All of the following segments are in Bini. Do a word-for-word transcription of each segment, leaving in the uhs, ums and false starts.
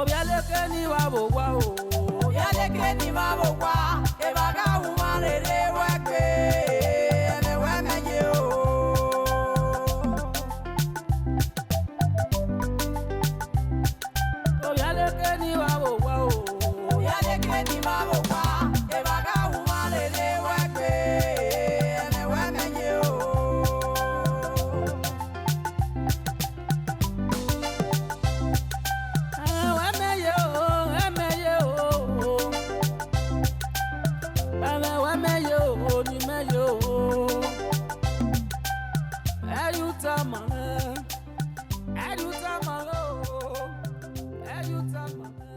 Ovbi ẹleke ni vbe owa o. Ovbi ẹleke ni vbe owa, evba gha wu mwa rere wẹ gbe, ẹmwẹ wẹ mẹ ye o. Ovbi ẹleke ni vbe owa o. Ovbi ẹleke ni vbe owa, evba gha wu mwa rere wẹ gbe, ẹmwẹ wẹ mẹ ye o. Ẹmwẹ wẹ mẹ ye o, ẹmwẹ ye o. Ẹmwẹ wẹ mẹ ye o, ni mẹ ye o. Ẹ yu tama mwẹ, ẹ yu tama mwẹ o, ẹ yu tama mwẹ.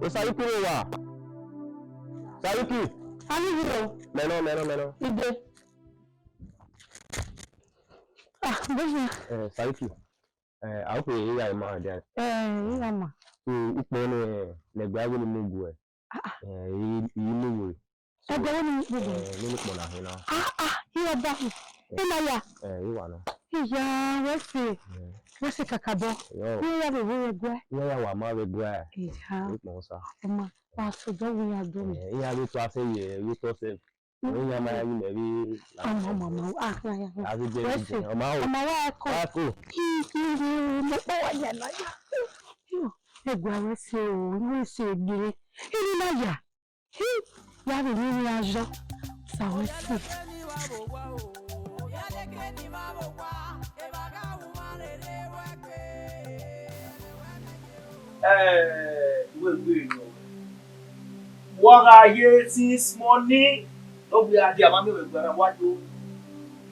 Osayuki rre owa. Sayuki. Arighi o. Mẹ nọ, mẹ nọ, mẹ nọ. Ide. Ah, bẹghe. Eh, Sayuki. Eh, I hope you hear my dad. Eh, I hear ma. So, ukpo ne, ne gba wẹ ne mu gue. Ah, ah. Eh, I, I mu gue. So, ẹgbẹ wẹ ne mu gue. Eh, ne ni kpọ na hin na. Ah, ah, I wa ba. Eh. I na ya. Eh, I wa nọ. Iya, wẹ se. Eh. Wẹ se kakabọ. Yo. I ya vbe wo ẹguẹ. I ya wa ma vbe ẹguẹ. Iya. Ni kpọ sa. Ọma, wa so do wo ya do mi. Eh, I ya vbe to ase ye, vbe to se. Ọmọ, ọmọ, ọmọ, ah, ya, ya, ya. Wẹ se, ọmọ wa ẹko. Wa ẹko. I, I, I, mo kpọ wa ya na ya. Yo, ẹguẹ wẹ se o, wẹ se gbe. I ni na ya. Hi, ya vbe ni ya yọ. Sa wẹ se. Eh, wẹ gbe nọ. Wa gha ye since morning, no be a dia ma mi wẹ gbe na wa do.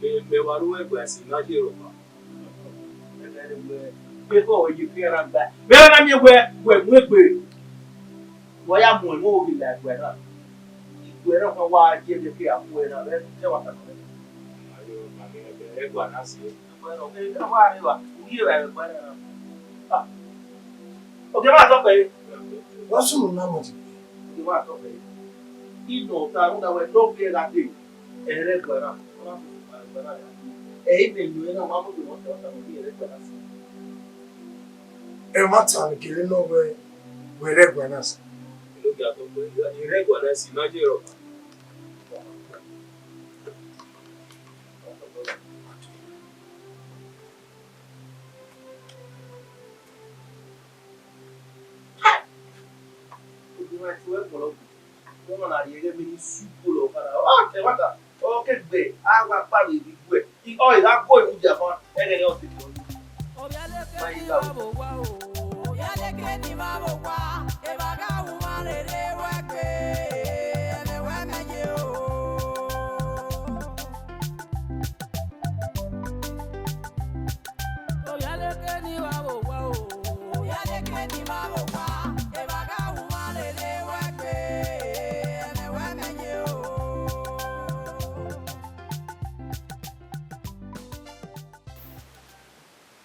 Mẹ, mẹ wa ru wẹ gbe si na ye ro ma. Mẹ, mẹ, mẹ, mẹ ko ye ke ra gba. Mẹ na mi wẹ, wẹ mu egbe. Wa ya mu emu ogi la gbe na. Igbe na wa ye ke a mu na, mẹ, mẹ wa ta. Ayo, ma mi wẹ gbe na si. Ọghe ma tọ kpẹre. Wa sunu na mọ ti. Ọghe ma tọ kpẹre. Inọ ta rhunmwuda wẹ ne ọ gie gha dee, ẹre ẹguae na, ọ na mu ẹguae na ya. Ẹ i vbe enu ẹre na, ọ ma mu ẹguae na, ọ ma mu ẹguae na si. Ẹmwata ni kere nọ wẹ, wẹ rre ẹguae na si. Ẹre ẹguae na si, ma ye rọ. Ogunmwẹtu ẹkpọlọ, wẹ ma na rhie ẹghẹ emwi ne I su kpo lọ ọkada. Ọ kẹ ẹmwata, ọ ke gbe, a wa kpa vbe ivbi igue. Ọ i gha gu imudia fan, ẹghẹ ne ọ te kpọ. Ma i gha o.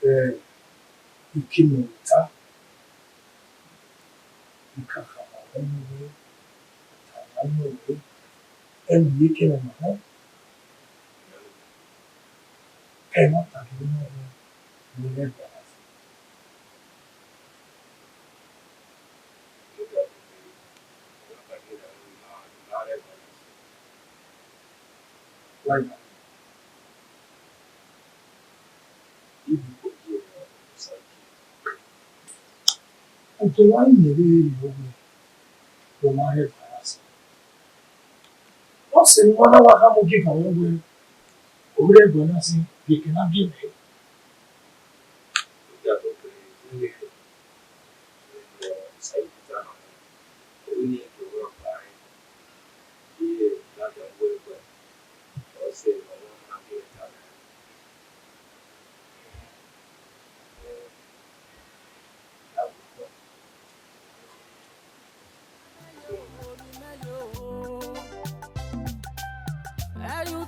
Eh, I ke mu ta, I ka khama ọmọ wẹ, khama ọmọ wẹ, ẹmwẹ iyeke ne ọ ma họn, ẹmwata gele nọ wẹ, wẹ rre ẹguae na si. Wa ya. Ibuko ye Osaiki. Utu wa miẹn vbe rre wẹ, wẹ ma rre ẹguae na si. Ọ sẹ ne wa na wa khama ogieva mwẹ wẹ, ovbi rre ẹguae na si, ghẹ ke na gie mwẹ.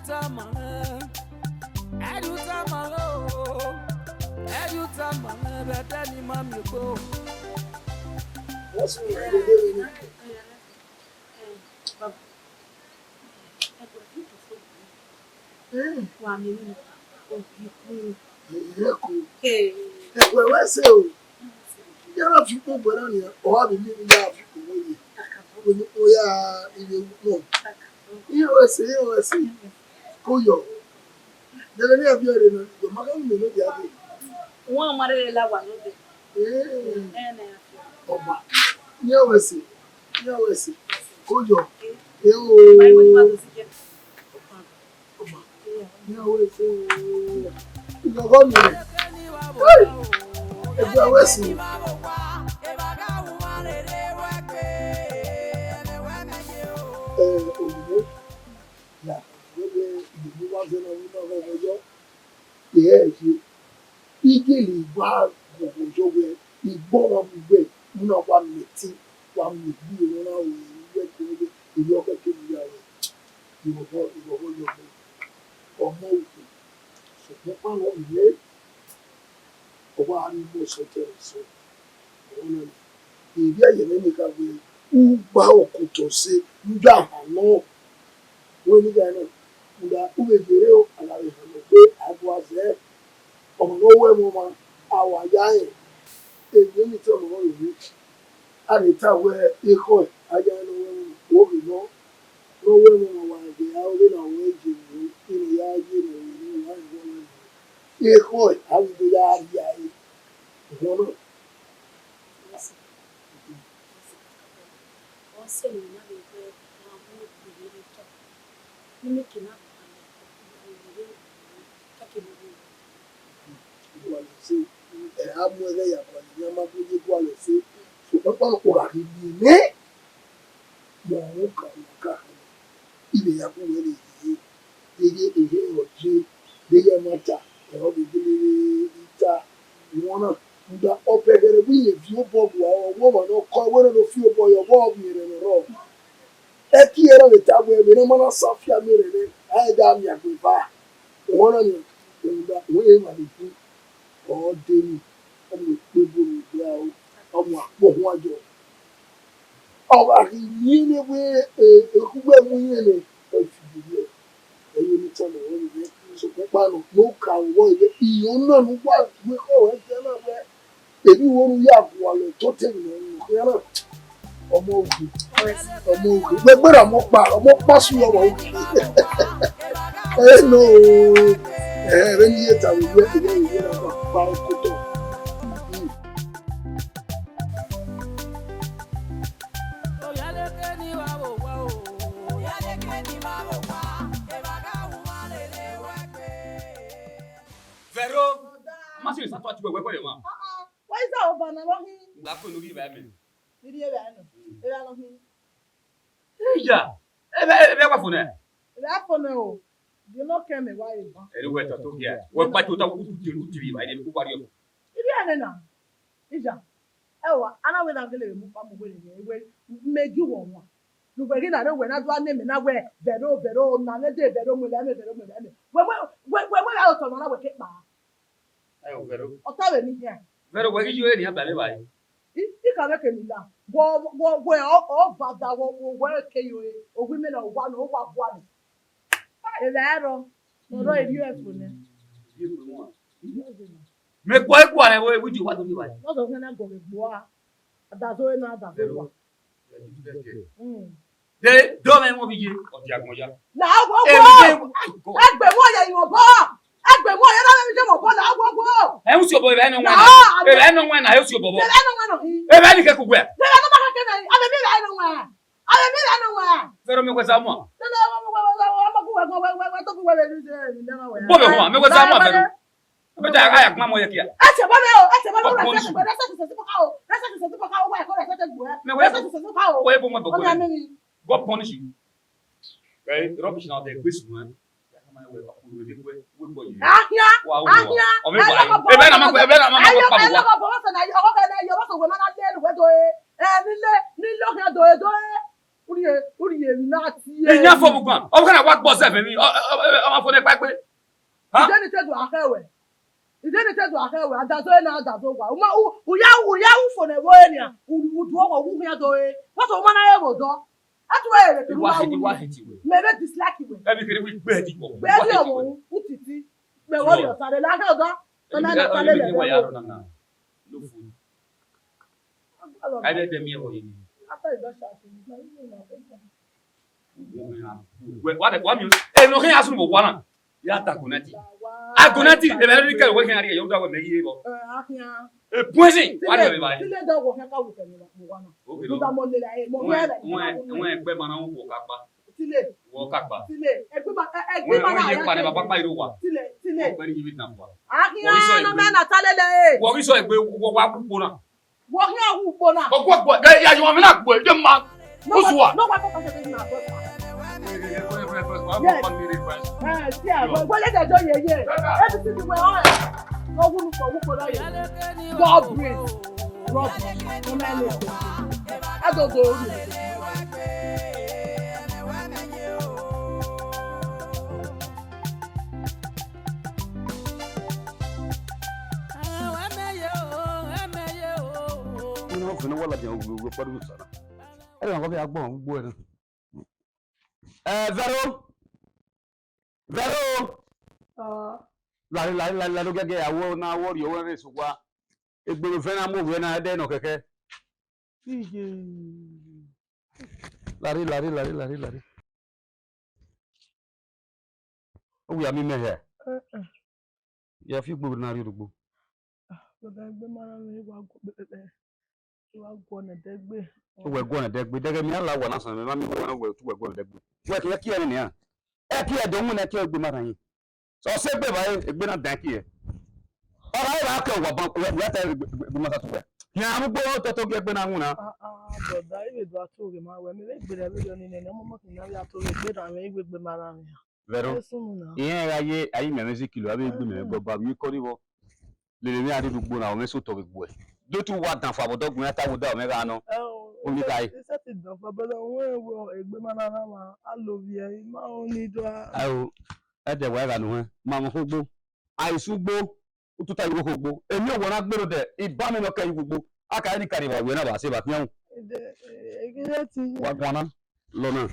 Tama mwẹ, ẹdun tama mwẹ o, ẹdun tama mwẹ, vbe ẹdẹ ne ima miẹn egbe o. Wa miẹn emwi ne ọ kha, ọ ghi ku. Ẹ ku. Ẹ ku, ẹ wẹ ẹse o. Ya na fi ukpọn gbe na nia, ọ gha vbe miẹn emwi ya fi ukpọn wẹ ye. Wẹ ne ukpọn ya ivbi ru nọ. Iran wẹ ẹse, iran wẹ ẹse. Ko yọ. Dẹghẹ ne a viọ rre nọ, ọ ma gha mu mẹ ne ọ dia dee. Wọn ma rre la wa nọ dee. Ee. Ẹ na ya fi. Ọma. Iran wẹ ẹse. Iran wẹ ẹse. Ko yọ. Ee o. Ma iwe ni ma do si jẹ. Ọma. Iran wẹ ẹse o. Ighọghọ miẹn. Hey! Ẹgbẹ wẹ ẹse. Ẹ, oyibo, ya, wẹ, wẹ, iyoyọ wa zẹ na, wẹ na, wẹ, wẹ yọ. Ẹ, ẹ, ye. I gele wa ghọghọ yọ wẹ, I gbe ọmwa mu wẹ, u na wa mẹ ẹtin, wa mẹ egbe ne ọ na ru wẹ, wẹ, wẹ, emwi ọkhọke ne I ya wẹ. Ighọghọ, ighọghọ yọ wẹ. Ọmọ uko, sokpan ọkpa nọ mẹ, ọ wa gha rhie ugbo sẹ otọ ẹre sẹ. Ọna, ivbi ẹyẹmwẹ ni kha wẹ, u gba okotọ sẹ, u ya hannọ. Wẹ ne I gha na, rhunmwuda u vbe yerre o, a gha vbe hannọ gbe, a gua zẹ. Ọmwa ne ọ wẹ ẹmwẹ ọmwa, a wa ya rẹn. Emwi ne I tama ọmwa rre, a rhe ta wẹ ekhọe, a ya rẹn ne ọ wẹ ẹmwẹ ọmwa, ovbi nọ, ne ọ wẹ ẹmwẹ ọmwa, wa ghe aro vbene a wẹ ye emwi, vbene ọ ya ye emwi, vbene ọ ya rẹn wẹ ẹmwẹ ọmwa. Ekhọe, a ghi do ya rhie ẹre. Uhunmwu na. Ọ sẹ ne na vbe wẹ, a mu egbe vbe otọ. Ne imẹ ke na gha lẹ, kake ne ọ rre. Gualọ ẹse, ẹ, a mu ẹghẹ ya gualọ, ne a ma bu ye gualọ ẹse. Sokpan ọkpa nọ, u gha ghi miẹn nẹ. Mẹ ọmwa ọka, ọmwa ọka khama, I vbe ya gu wẹ vbe ye, deghẹ ehe ọ ye, deghẹ ẹmwata, ẹre ọ vbe gele ta. Uhunmwu na, rhunmwuda ọ pẹghẹrẹ wẹ irẹn viọ obọ gua, ọ wẹ ọmwa ne ọ kọ wẹ ne ọ fi obọ ye ọvbokhan vbe irẹn ne ọ rrọọ. Ẹki ẹre ọ vbe ta wẹ, vbene ọ ma na sa fiangbe rẹn nẹ, a i gha miẹn agbọn eva. Uhunmwu na nian, rhunmwuda wẹ emwa ne bu, ọ de ni, ọ mu ekpe bu ne egbe aro, ọ mu akpọ huan yọ. Ọ gha ghi miẹn nẹ wẹ, e, ekhugbe mu irẹn nẹ, ọ fi ye. Ẹ ye ne I tama ruẹ vbe sokpan ọkpa nọ, ne u ka vbọ ye, iyo na ne uwa gu ekhọe ruẹ dia na wẹ, emwi vbene u ya gualọ toto emwi ne ọ khian na. Ọmọ ogi, ọmọ ogi, wẹ gberra ọmọ ọkpa, ọmọ ọkpa sẹ ọmọ ogi. Ẹ no, ẹ, vbene I ye ta vbe uwẹ, vbe uwẹ na ma kpa okotọ. Vẹro, ma si sa tua ti wẹ wẹ kọyọ ma. Wa iza oba na vbe ọ hin? Nga ko no ghi vbe mẹ. Ni rhie vbe nọ. Evba nọ hin. Iya, ebe ebe wa fo nẹ. Evba fo nẹ o. Di no kẹ mẹ wa eva. Eri wẹ tọ to gẹ. Wẹ pa to ta ku ti ru ti ri ba ide ku wa ri o. Ibi ane na. Ija. Ẹwa, a na wẹ na gele vbe mu kpa mu wẹ rẹn wẹ mẹ gi wọ wan. Ne uwẹ ghi na rre wẹ na do ane mẹ na wẹ vẹro vẹro na ne de vẹro mu evba mẹ vẹro mu evba mẹ. Wẹ wẹ wẹ wẹ wẹ gha otọ nọ na wẹ ke kpa. Ẹ o vẹro. Ọ ta vbe ne I khian. Vẹro wẹ ghi yo eni a ba mẹ ba yi. I, I ka vbe ke ni la. Wọ wọ wẹ ọ ọ ba da wọ wọ wẹ ke yo e. Owi mẹ na wa no wa gua ni. Evba ẹrọ. Ọrọ eri ẹfo nẹ. Mẹ kpọ ikua rẹ vbe video wa do ni ba yi. Wọ́n sọ fún ẹ náà gọ̀gẹ̀ gbọ́ a. Àdàzó ẹ náà àdàzó wà. De do me mo bi ye. Ọdi agbọn ya. Na wo wo. Egbe mo ye yo bo. Egbe mo ye na me je mo bo na wo wo. Ẹ ń sọ bọ̀ ẹ bẹ́ẹ̀ nọ wẹ́n na. Ẹ bẹ́ẹ̀ nọ wẹ́n na ẹ ń sọ bọ̀ bọ̀. Ẹ bẹ́ẹ̀ nọ wẹ́n nọ. Ẹ bẹ́ẹ̀ ni kẹ́kọ̀ọ́ gbẹ. Ẹ bẹ́ẹ̀ nọ wẹ́n nọ. Ẹ bẹ́ẹ̀ mi bẹ́ẹ̀ nọ wẹ́n. Vẹro mi wẹ Samuel. Tẹlẹ ọmọ wẹ wẹ wẹ ọmọ kú wẹ gan wẹ wẹ wẹ tó kú wẹ lẹ ní ṣe ní lẹ́wọ̀n wẹ. Bọ́ bẹ̀ hùwà, mi wẹ Samuel Vẹro. Bẹ́ẹ̀ a yà gbọ́n mọ́ yẹ kíá. Ẹ ṣe bọ́ bẹ́ẹ̀ o, ẹ ṣe bọ́ bẹ́ẹ̀ o, rẹ ṣe ti sọ sí pọ́ká o, rẹ ṣe ti sọ sí pọ́ká o, wẹ ẹ̀kọ́ rẹ ṣe ti gbọ́ ẹ. Mi wẹ rẹ ṣe ti sọ sí pọ́ká o. Wẹ bọ́ mọ́ bẹ̀ wẹ. God punish you. Ẹ rubbish na ọdẹ gbèsè wọn. Ahia, ahia, ebe na ma ebe na ma kpa bọ. Ẹ lọ bọ bọ sẹ na ọkọ kẹ na yọ bọ sọ wẹ ma na le wẹ do e. Ẹ ni le ni lo kẹ do e do e. Uri e uri e na ti Iyan fo mu guan, ọ khana wa gbọ sẹfẹ ni, ọ, ọ, ọ, ọ ma fo ne kpaegbe. Ha? Ije ni te do akhẹ wẹ. Ije ni te do akhẹ wẹ, adazo na adazo wa. Uma, u, u ya, u ya u fo ne wo enia, u, u du ọghọ, u khian do e. What o ma na ye vbe odọ? A tu e re, Wa hiti, wa hiti wẹ. Mẹ vbe dislike wẹ. Ẹ bi kere wi gbe di gbọ. Gbe di ọmọ, u titi. Mẹ wo ri ọta lele akhẹ odọ. Ọ na na ta lele. Wa ya ro na na. No food. Ai, bẹ, bẹ miẹn vbe ọ ye. Wẹ, wa dẹ, wa miẹn, e, no khian ya sunu vbe owa na. Ya ta Gonati. A Gonati, e mẹ rhie kẹ, wẹ khian rhie, yo da wẹ mẹ ye vbọ. E poison, wa rhie vbe ba ye. Tile da wọ khian ka wu kẹ vbe owa na. Okay, no. Wẹ, wẹ, wẹ, ẹgbẹ ma na wu ka kpa. Tile. Wọ ka kpa. Tile. Ẹgbẹ ma, ẹgbẹ ma na ye kpa ne baba kpa iro wa. Tile, tile. Ọgbẹni yi bi tan wa. A khian na mẹ na ta lele. Wọ ghi sọ egbe, wọ wa kpo na. Wọ khian wu kpo na. Ọgua gbe, ẹ, ya yọ mẹ na gbe, ye ma. No, Usua. No, wa kọkọ sẹ na gbe. Yes. Eh, see, ah, but, but let them do ye, ye. Everything you were on. No, who look for, who for that? God breathe. God breathe. No, no, no. I don't go. Unu ọfẹn ne ọ wa ladian uwu uwu ọkpa dughu sara. Ẹ na kọ vbe agbọn ugbo ẹre. Ẹ, Vẹro. Vẹro. Ah. Lare, lare, lare, lare, ogẹgẹ ya wo na wo rrie owẹ rre sokua. Egbe vbe na mu ovbi na ẹdẹ nọ kẹkẹ. Iye. Lare, lare, lare, lare, lare. Ọ wia miẹn imẹ hẹ? Eh, eh. Ya fi ugbo vbe na rrie odogbo. Ah, brother, egbe ma na mwẹ, I wa guọ kpẹkpẹkpẹ. I wa guọ ne ẹdẹgbe. Uwẹ guọ ne ẹdẹgbe. Dẹghẹ mẹ a la owa na sẹ mẹ, ma miẹn uwẹ ne uwẹ tu uwẹ guọ ne ẹdẹgbe. Uwẹ khian kie ẹre nian. Ẹ kie ẹdẹ winna kie egbe ma rhan yin. Sẹ ọ sẹ egbe evbare, egbe na dan kie. Ọ gha ra kẹ owa ban, uwẹ, uwẹ ta egbe, egbe, egbe ma sa tu uwẹ. Khian mu ugbo otọ to gie egbe na winna. Ah, ah, brother, I vbe do a to ghe ma wẹ, mẹ vbe gberra vberriọ ni nene, ọmọ ọmọ khian na vbe a to ghe egbe rhan mwẹ, I wẹ egbe ma rhan mwẹ. Vẹro. Ẹ sunu na. Irẹn gha ye, a i miẹn mwẹ sikilo, avbe egbe mẹ gọba vbe ikọ ni vbọ. Lele mwẹ a rrie odogbo na, ọ mwẹ sẹ otọ vbe gbuẹ. Do tu wa danfan vbe ọdọ gun iran ta vbe odaro mwẹ gha nọ. Ẹ o, Oni ka i. I sẹtin danfan, brother, wẹ wẹ egbe ma na rhan mwẹ, a lovbiẹ, I ma ho ni do a. Ayo, ẹdẹ wa gha nuẹn, ma mwẹ okhuo ugbo. A i sẹ ugbo, u tota ye okhuo ugbo. Emwi ọwọ na gbe rre odẹ, iba mẹ nọ kẹ ye okhuo ugbo. A ka ni kari vbe wẹ na vbe a sẹ vbe a khian ru. Ẹdẹ, e, e, e, e, e, Wa guan na, lọ na.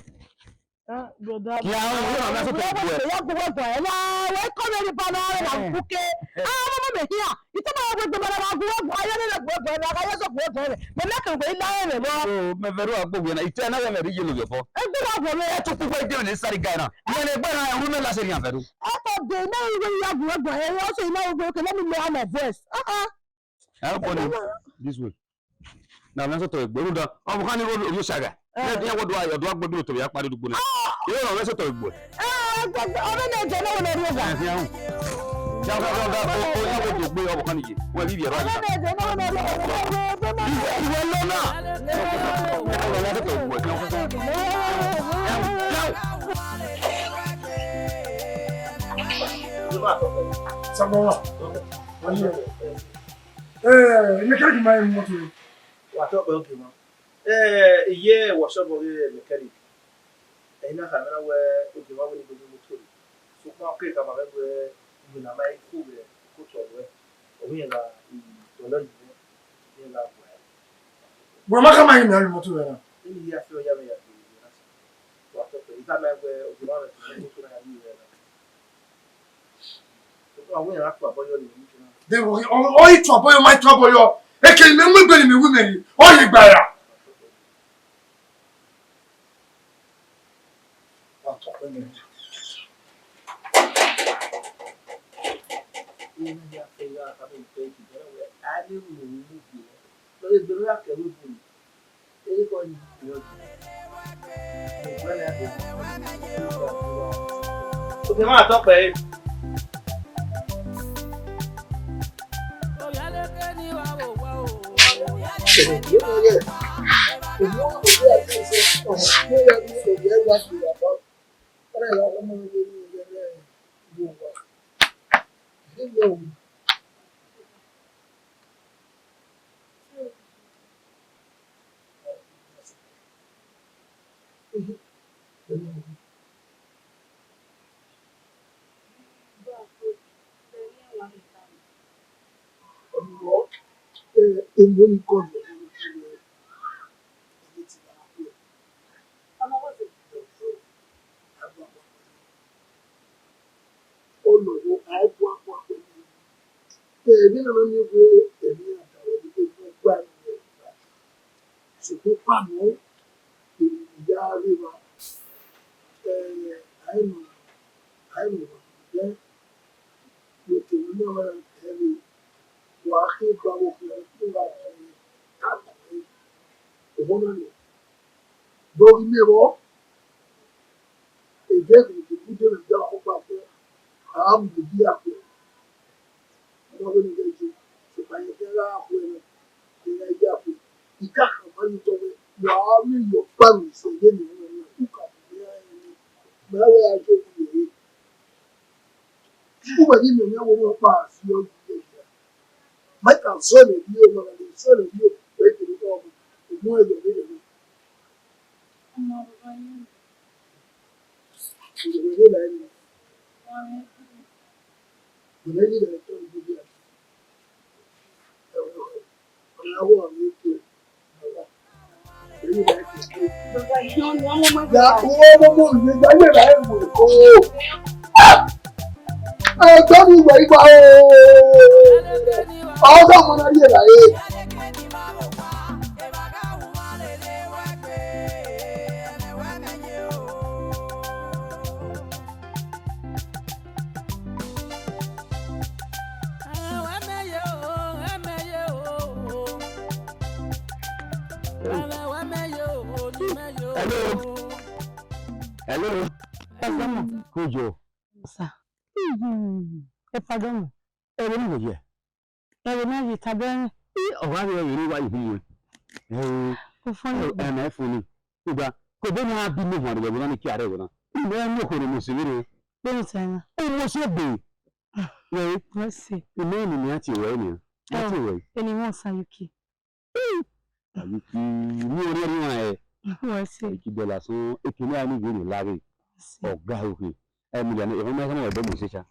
Ah, brother. Kia o, yo na mẹ so to gbuẹ. Ya gbuẹ gbuẹ. Na, wẹ kọ vbe ni ba na, na kuke. Ah, mama me hia. Ite ma gbuẹ gbuẹ na, gbuẹ gbuẹ. Aye ne gbuẹ gbuẹ na, aye so gbuẹ gbuẹ. Me me ke gbe ila re vbọ. O, mẹ vbe ru agbo wẹ na. Ite na wẹ mẹ rhie ye lo vbe fọ. Egbe wa gbuẹ me. E tu ku gbe de ne sari ga na. Me ne gbe na, ru me la se rian vbe ru. Ẹ kọ de na, wẹ ya gbuẹ gbuẹ. Ẹ, also, you know, okay, let me lower my voice. Ah, ah. Help on him this way. Na mẹ sotọ egbe rhunmwuda ọvbokhan ni rre ovbi osa gha. Ẹ. Iran wẹ do a do a gbe gbe otọ ya kpare dugbo nẹ. Iran wẹ sotọ egbe. Ẹ, ọmọ ne jẹ ne wẹ ne rri eva. Ẹ, fian. Ja, ja, ja, ja, o, o, ya wẹ do gbe ọvbokhan ni ye. Wẹ bi bi ẹrọ. Ọmọ ne jẹ ne wẹ ne rri eva. Iwẹ lo na. Iran wẹ sotọ egbe. Sabọ wa. Eh, mechanic ma mu moto. Wa tọ kpẹ oke ma. Eh, iye workshop ọghe mechanic. Ẹna khama na wẹ oke ma wẹ ne gbogbo moto. Sokpan ọ kere khama mwẹ wẹ, uwẹ na ma i ku vbe koto ruẹ. Ọ wẹ iran gha dọlọ yi mwẹ, iran gha gua ẹre. Wẹ ma khama ghe mẹ a ru moto ruẹ na? Eni ya fi ọ ya mwẹ ya gbe na. Wa tọ kpẹ, I tama mwẹ wẹ oke ma mwẹ moto na ya ghi ruẹ na. Ọ wẹ iran gha tuabọ yọ ne imẹ. De vbe ọ, ọ, ọ i tuabọ yọ, ma i tuabọ yọ. Eke ne imẹ mu egbe ne imẹ wi mwẹ rri, ọ ye gba ra. Oke ma tọ kpẹ. Unu ni kọ nọ, ọlọghọ, a i bu akpọ akpọ. Ẹghẹ na na miẹn wẹẹ emwi iran da wẹ ne ọ gua ẹre. Sokpan nọ, emwi ne I ya rre evba, eh, a i nọ, a i nọ, eh, ne okhuo ne ọ wa rẹn kẹ vbe, wa khin gba vbe okhuo ne ọ gha tama ẹre, obọ na nọ. Do ghi miẹn vbọ, ẹghẹ vbe ne ude mwẹ da ọkpa fẹ, a mu ubi akpẹ. Ọ ma wẹ ne I ghẹ ye, sokpan rẹn khian gha khuẹ nẹ, rẹn gha ya khuẹ. I ka khama ye otọ mwẹ, wa vbe ye ọkpa mwẹ sẹ ẹghẹ ne I mwẹ na, u ka mu iran rẹn nẹ, mẹ wẹ a ye ovbi rẹ. Uwẹ ghi miẹn ọmọ ọkpa si ọ yi ẹre. Ma ka zọ ne ovbi rẹ, ma ka zọ ne ovbi rẹ, wẹ kere ọmọ, u mu ẹre rẹ. Ẹgbẹ́ mi wẹ̀ ibà ooo. Ọ̀dọ́ ọmọ náà yé ra e. Hello. Hello. Ẹ pardon. Kojo. Sir. Ẹ pardon. Ẹ vbe ne uwẹ ye? Ẹ vbe ne a ye tadẹ rẹn? Ẹ, ọ gha rre vbe ne uwa ye uhunmwu ẹn. Ẹ, ọ funny. Ẹ, ẹ na funny. Uga, ke obọ ne a bi ne ohuan rre vbe na ni kia rre vbe na. Imẹ ne okhuo ne mose vbe rre. Vbene sẹ na? Ọ mose gbe. Wẹ, wẹ se. Imẹ ne a tie wẹ ni. A tie wẹ. Eni wọn sa yuki. Ayuki, mi ò rí ẹni wọn ẹ. Wẹ se. Ayuki dọla sọn, ekene a ni wẹ ni lare. Wẹ se. Ọga ohe. Ẹ mi lẹ ne, ẹmọ ma khama wẹ bẹ mose cha.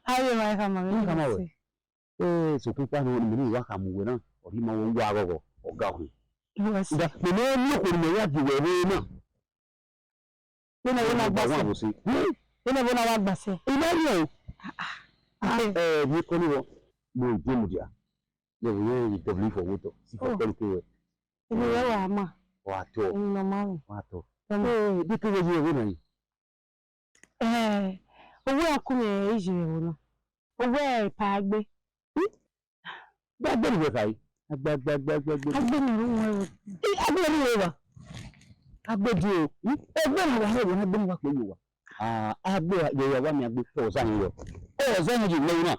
Aye ma khama wẹ. Ma khama wẹ. Ẹ, sokpan kpa nọ, ni mẹ ni wa khama wẹ na. Ọ rhie ima wẹ wa ghọghọ, ọga ohe. Wẹ se. Mẹ ne mi okhuo ne mẹ ya die wẹ rre na. Vbene ẹvbo na gba sẹ. Vbene ẹvbo na wa gba sẹ. I ma rẹn o. Ah, ah. Ẹ, vbe kọ ni vbọ? Mo ide mudia. Lẹvbo irẹn vbe double for wotọ. Si fọ kpẹrukpe wẹ. Eni rẹ wa ma. Wa tọ. Eni nọ ma rẹn. Wa tọ. Tọ ma. Ẹ, de ke wẹ ye ẹvbo na yi? Ẹ, owẹ ọkun mwẹ i ye ẹvbo na. Owẹ pa gbe. Gba gbe ne uwẹ khare. Agbe, agbe, agbe, agbe, agbe. Agbe ne ọ rre uwẹ ro. I, agbe ne ọ rre uwẹ wa. Agbe di o. I, egbe ne uwa rre uwẹ, egbe ne uwa kpe ye uwa. Ah, agbe ye ya wa mi agbe. Ọ zẹ yọ. Ọ zẹ yọ ye mẹ na.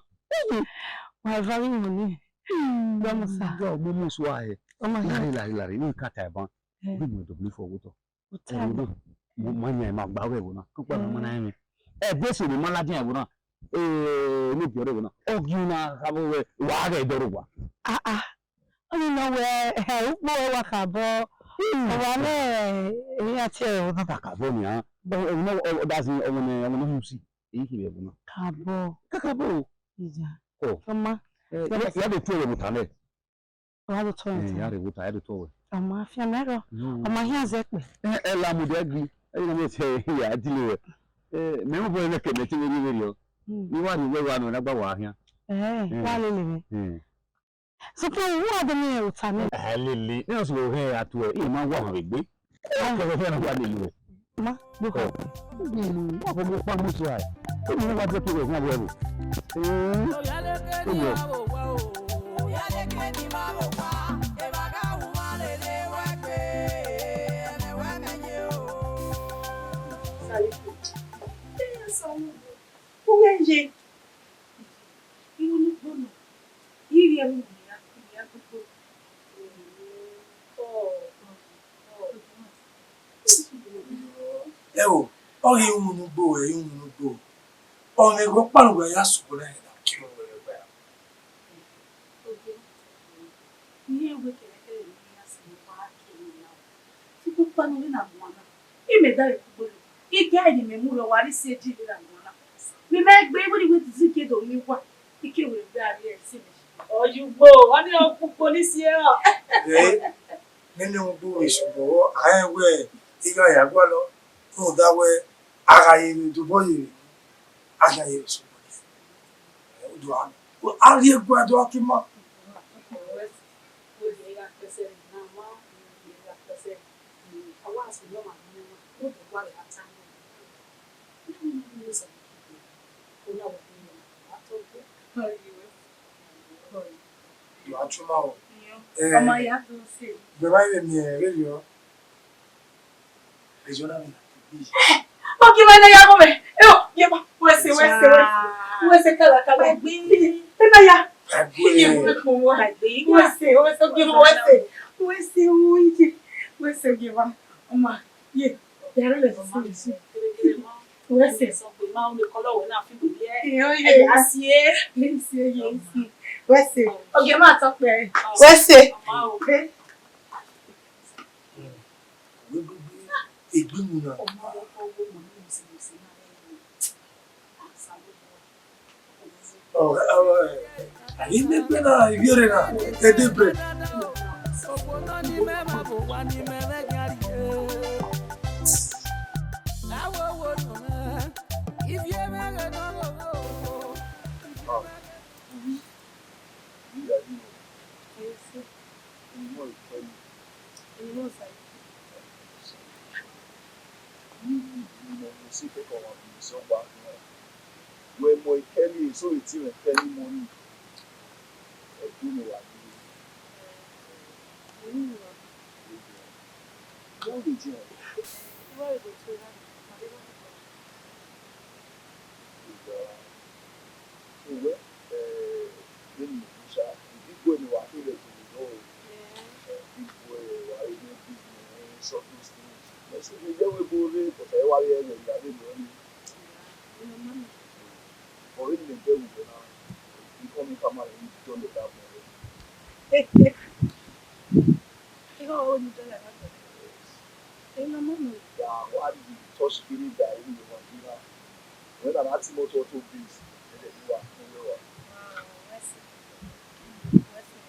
Wa eva ghi wọn ni. Gba mu sa. Gba mu mu su a he. Ọ ma lare, lare, lare, ni ka ta ẹban. Eh. Bi mu do believe for water. Ẹvbo na, mo ma yan ima gba ẹvbo na. Kọkpa na ma na mwẹ. Ẹ, de sẹ ne ma ladian ẹvbo na. Ẹ, ne ogie ọre ẹvbo na. Ọgie na kha vbe wẹ, wa ghẹ dọrọ wa. Ah, ah. Ọni nọ wẹ, ẹ, ukpo ẹ wa kha bọ. Ọ wa nẹ, ẹ, emwi a tie ẹvbo na. Kha kha bọ nia. Ẹvbo na, ọ, ọ, that's mean, ọmọ nẹ, ọmọ nẹ husi. Eyi kiri ẹvbo na. Kha bọ. Kha kha bọ. Iya. Ọ. Ọma. Ẹ, ya, ya de tuẹ ẹvbo ta nẹ. Ọ gha do tọ ẹn. Eh, ta. Ya rhe vbe ota, ya do tọ wẹ. Ọ ma fian nẹ rọ. Yo. Ọ ma hian zẹ kpẹ. Eh, ẹ la mu dẹ gri. Ẹ na mẹ sẹ ya dile wẹ. Eh, mẹ mu bọ nẹ kẹ mẹ te vbe rhie vberriọ. Hmm. Ni wa rhie wẹ wa nọ na gba wa khian. Eh, eh, wa lele mwẹ. Eh. Sokpan wa do miẹn ota nẹ. Eh, lele. Ne ọ sẹ vbe ohẹn a tuẹ, I ma wa họn vbe egbe. Kẹrẹ fẹ na wa lele wẹ. Ma, do kọ. Wa kọ mo pa mo so ai. Ko mo wa de ke we na we ro. Eh. Ko yo. Uwẹ ye, irun ni gbọnọ, iri ẹvbo ne a gbogbo. Ẹo, ọ ghi unu nugbo, ẹ i unu nugbo. Ọ mwẹ ghe ọkpa ne uwa ya sokpan na, ẹdẹ kiri wẹ gba. Iye wẹ kẹrẹkẹrẹ ne I ya sẹ ne uwa ke ne ya. Sokpan ne ọ rre na guan na. Imẹ da re kugbe lo. I gha ne imẹ mu rre, wa rre si ẹdẹ rre na guan na. Mẹ ma gbe, wẹ ni wẹ zẹ ke do miẹn uwa. Ike wẹ gbe a rhie ẹse mẹ. Ọ ye ugbo, ọ ni ọ kpukpo ni si ẹre. Ẹ, nene ugbo esu bọvbọ, a rẹn wẹ igha ya gualọ, rhunmwuda wẹ a gha ye vbe dobọ ye vbe, a gha ye vbe sẹ obọ ye. Ẹ, u do a, a rhie guan do a ke ima. Do a tuma o. Ẹ, ọ ma ya do se. Gbẹ ma vbe miẹn vberriọ. Regional villa. Ogie ma na ya gho mẹ. Eo, ye ma. Wẹ sẹ, wẹ sẹ, wẹ sẹ. Wẹ sẹ kala kala. Ẹ na ya. Iye mu ko wa. Wẹ sẹ, wẹ sẹ, ogie ma wẹ sẹ. Wẹ sẹ, o iye. Wẹ sẹ, ogie ma. Ọ ma. Ye. Ya rẹ lẹ sẹ. Wẹ sẹ. Iyo, ye. Ẹ ya si e. Ye si e, ye si. Wẹ sẹ. Ogie ma tọ pẹ. Wẹ sẹ. Wẹ gbegbe egbe mu na. Ọ, ọ, ẹ, imẹgbẹ na, ivbiẹre na, ẹdẹ brẹ. Ẹ, wẹ mọ Kelly, so eti mwẹ Kelly money. Ẹdẹ ne wa gbe. Wẹ vbe jẹn. Uwẹ, eh, vbene I sha, I ghi gu ẹre ne wa kherhe ẹvbo nọ, eh, I ghi gu ẹre wa re ne business, all those things. Mẹ sẹ vbe ye ẹvbo ebo rre, but ẹ wa re ẹghẹ ya vbe nọ ẹre. Ọre ne mẹ dẹ vbe na, I come in, come out, I don't let that boy. Igho ọre ne I don't let that boy. Ẹ na ma nọ. Ya, wa di touch kiri da, I don't want to. Wẹ na na ti moto to biz, ẹdẹ ne I wa, ne I wa. Wow, I see. I see.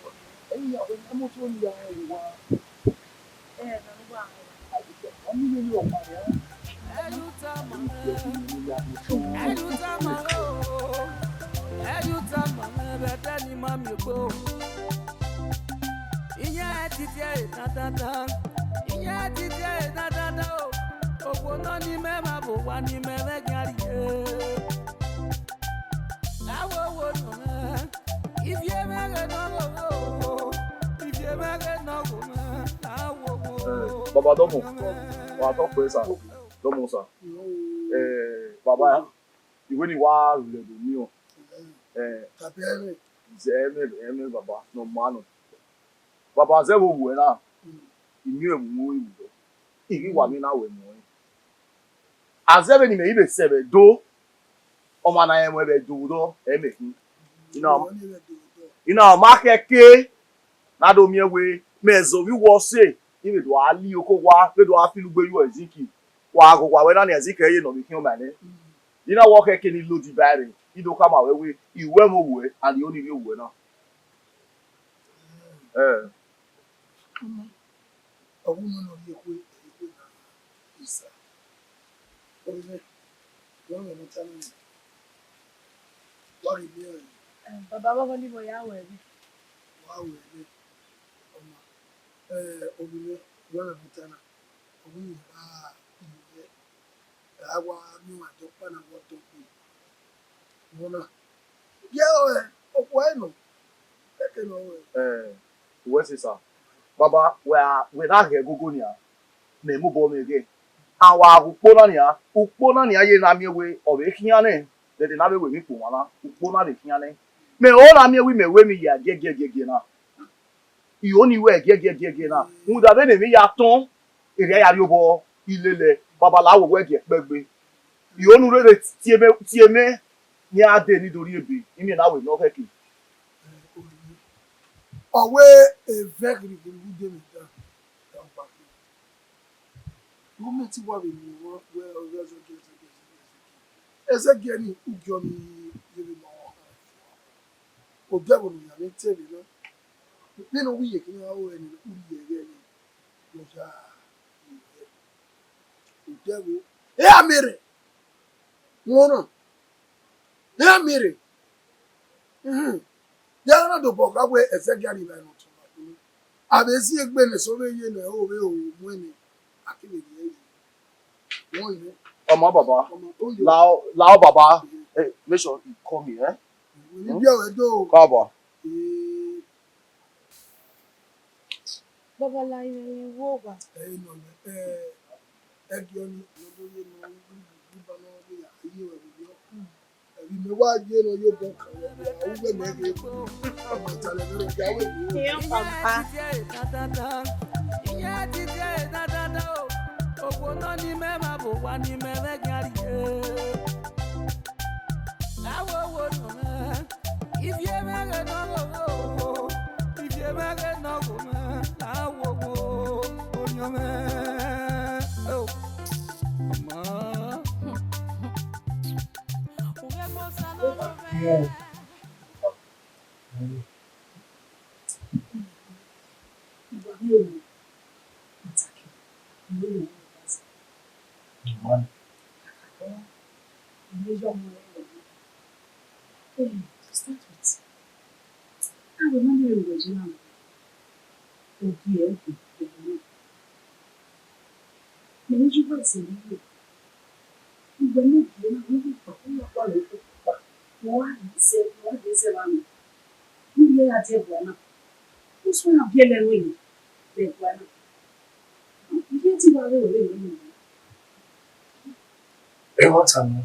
Ẹyin ya, wẹ na moto ni ya, ẹ wa. Ẹ na wa. A ni vbe ni ọkpa ya. Ẹyu tama o, ẹyu tama vbe ẹdẹ ni ma miẹn egbe o. Iye titi ẹre dandandan, iye titi ẹre dandandan o. Okhuo nọ ni mẹ ma vbe owa ni mẹ vbe gian rrie. Awo wo nọ mwẹ, ivie mwẹ ghe nọ gho mwẹ o, ivie mwẹ ghe nọ gho mwẹ, awo wo. Baba Dọmọ, wa tọ kpẹre sa, Dọmọ sa. Eh, baba, iwẹ ni wa rhulẹ do miẹn. Eh, zẹ ẹmwẹ, ẹmwẹ baba, nọ ma nọ. Baba, zẹ vbe owuẹ na, I miẹn ẹmwẹ unu ru dọ, I ghi wa miẹn na wẹ ẹmwẹ ọnrẹn. A zẹ vbene imẹ i vbe sẹ vbe Ẹdo, ọmwa ne a rẹn ẹmwẹ vbe Ẹdo vbe odọ, ẹ mẹ khin. I na, I na ọ ma khẹke ne a do miẹn wẹẹ mẹ zẹ ovbi uwẹ ọse, I vbe do a li oko owa, vbe do a filo ugbe ye uẹ Zinki. Wa ghe owa wẹ na nian, Zinki ẹre ye ne ọ vbe khian ọmwa nẹ. I na wẹ ọ khẹke ne I lodiba ẹre, I do khama ruẹ wẹẹ, I ru ẹmwẹ owuẹ, and I only ivbi owuẹ na. Eh. Ọmọ, ọ wu nọ ne ọ rhie ekhue, ekhue na, isa. Ọvbokhan, wẹ ọmwa ne ọ ta na, wa ghi miẹn ọẹn. Eh, baba, vbe ọghọ ni vbe ọ ya ru ẹre? Wa ru ẹre, ọmọ. Eh, ọvbokhan, wẹ ọmwa ne ọ ta na, ọ wu ne I gha ru ẹre. A wa miẹn ọmwa dọkpa na, wa dọkpa. Ọmọ na, ye ọre, okhuo ẹre nọ, kẹkẹ nọ ọre. Eh, uwẹ sẹ sa. Baba, wẹ a, wẹ na ghẹ gogo nian, mẹ mobọ mwẹ ghẹ. A wa ghe ukpo na nian, ukpo na nian ye na miẹn wẹẹ ọ vbe khian nẹ, dẹdẹ ne a vbe wẹ emwi kpo wan na, ukpo na vbe khian nẹ. Mẹ ho na miẹn wẹẹ imẹ ru emwi hia giẹgiẹgiẹgiẹ na. I ho ni ruẹ giẹgiẹgiẹgiẹ na, rhunmwuda vbene emwi ya tọn, erriọ ya rrie obọ, I lele, baba la wẹ wẹ gie ẹkpẹgbe. I ho ne u rere tie mẹ, tie mẹ, ne a dee ne I do rhie ebe, I miẹn na wẹ ne ọ khẹke. Ọ wẹ evẹ ghirimwẹ de mẹ dan, dan ọkpa khin. Ru mẹ te wa vbe miẹn ọmwa wẹ ọ ghi ẹzẹgiẹ, ẹzẹgiẹ, ẹzẹgiẹ, ẹzẹgiẹ ni ugie ọnii ye vbe ma ọmwa. Odẹ vbe ne u ya vbe te vbe na. Vbene ọ wẹ iyeke na ru ẹre ne u rhie ẹghẹ nẹ, ne ọ ya rhie ẹghẹ. Odẹ vbe, e a miẹn rre. Wọna, e a miẹn rre. Mhm. Ya na dobọ gha wẹ ẹzẹ gia rhie evbare ne ọ tọn na kunu. A vbe zin egbe ne eso vbe ye ne ẹre ovbe ru muẹn nẹ, a kevbe rhie ẹre. Wọna. Ọmọ baba, ọmọ to yo. Lao, lao baba. Mhm. Hey, make sure you call me, eh? Wẹ ni biẹ wẹ do. Káàbọ̀. Ee. Babalá, irẹn vbe wo owa. Ẹ i nọ nẹ, ẹ, ẹgiọ ni, ne ọ do ye nọ, iba nọ, ọ do ya, iye wẹ vbe yọ. Ẹvbi mẹ wa ye nọ, yo bọ kan, a wu wẹ mẹ ghe, ọmọ talẹ vbe rẹ, ya wẹ vbe. Iran papa. Iran ti tie dadada o, okhuo nọ ni mẹ ma vbe owa ni mẹ vbe gian rrie. Awowo nọ mwẹ, ivie mwẹ ghe ne ọ gho mwẹ o, ivie mwẹ ghe ne ọ gho mwẹ, awowo, orhiọn mwẹ, o, ma. Ughẹ mọ sa ne ọ rọ mwẹ. Pàtàkì, ìwé ìròyìn ìgbà tí. Ìwé ìròyìn ìgbà tí. Eh, to start with, káwọn ọmọ mi rẹ̀ jẹ́ àwọn òbí ẹ̀ gùn pẹ̀lú náà. Mo ní jù bá ìṣẹ̀lẹ̀ rẹ̀. Ìgbà náà kì í náà wọ́n yóò pàpọ̀ lọ́pọ̀ lọ́pọ̀ pàpà. Mo wá rí iṣẹ́, mo wá rí iṣẹ́ wa nù. Mo yẹ adé ẹ̀bùn náà. Mo sún àbí ẹlẹ́nu èyí, ẹ̀bùn náà. Iye ti wa rẹ wẹrẹ wẹrẹ wẹrẹ. Ẹ wá ta nọ,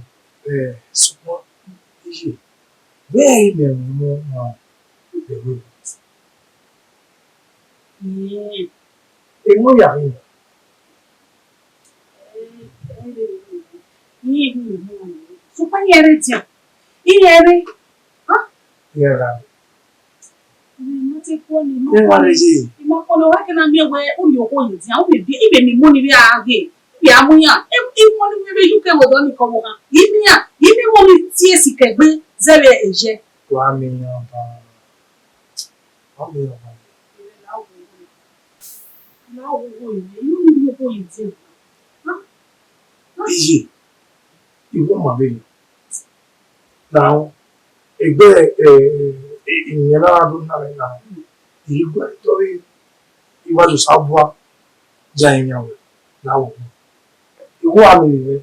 ẹ, sùgbọ́n iye, wẹ ẹ i mẹ ẹmwẹ ọmọ ọmọ ẹvbo. Ẹmwẹ ya rre. Sokpan iran rre dian. Iran rre. Iran ra. Iran ma te khuọ ni, I ma khuọ ni. I ma khuọ ni, ọ gha ke na miẹn wẹ u rhie okhuo ye dian, u vbe biẹ, I vbe miẹn imọ ni vbe a ghe, u vbe a mu iran. E, imọ ni vbe ye uke vbe odọ ni ke ọvbokhan. I miẹn iran, I miẹn imọ ni tie sikẹ egbe zẹvbe ẹyẹ. Wa miẹn iran ba. Wa miẹn iran ba. Iye, I wẹ ma vberriọ. Now, egbe, eh, eh, iyẹn na do na mwẹ na, I gu ẹre tọ vbe I wa do sa bua ya rinmwian wẹ la wọ. I wẹ a miẹn mwẹ.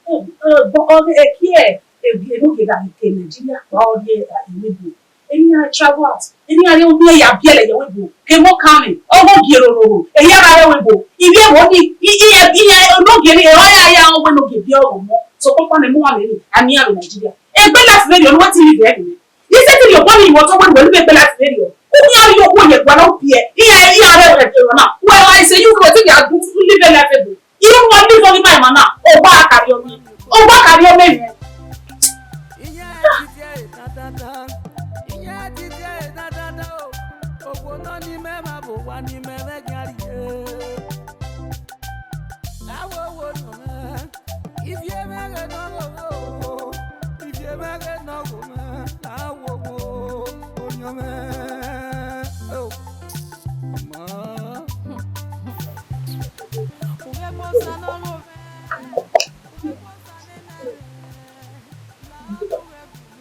Ẹ, ẹ, bọ, ọ, ẹ, kie, ẹ, ẹ, ne ogie gha ke Nigeria kpa ọ rhie, ẹ, ẹvbo ebo. Emwi iran travel out. Emwi iran rhie, emwi iran ya biẹlẹ ye ẹvbo ebo. Ke emọ kan mwẹ, ọ ghi gie rororo. Eya gha rre ẹvbo ebo. Ivbi ẹvbo ni, i, i, i, i, ne ogie ni, ọ ya, ya, ọ wẹ ne ogie biẹ ọmọ. Sokpan ne emọ uwa mwẹ ni, a miẹn iran vbe Nigeria. Egbe life vberriọ, ne uwa te live ẹre nẹ. Iye te rhie obọ ni, iwẹ ọtọ wẹ ne uwẹ live egbe life vberriọ. U khian rhie okhuo ye ẹguae na, u biẹ. Iran, iran rre ẹguae na. Wẹ, wa ise, you go, te ya do live life ebo. Irun wa ni vọ ghi ma emwa na, owa a ka rhiọ miẹn. Owa a ka rhiọ miẹn. Iye ti tie dadada, iye ti tie dadada o. Okhuo nọ ni mẹ ma vbe owa ni mẹ vbe gian rrie. Awowo nọ mwẹ, ivie mwẹ ghe ne ọ gho mwẹ o, ivie mwẹ ghe ne ọ gho mwẹ, awowo, orhiọn mwẹ, o, ma. Ughẹ mọ sa ne ọ ro mwẹ, ughẹ mọ sa ne nẹ mwẹ, la ughẹ bu mwẹ.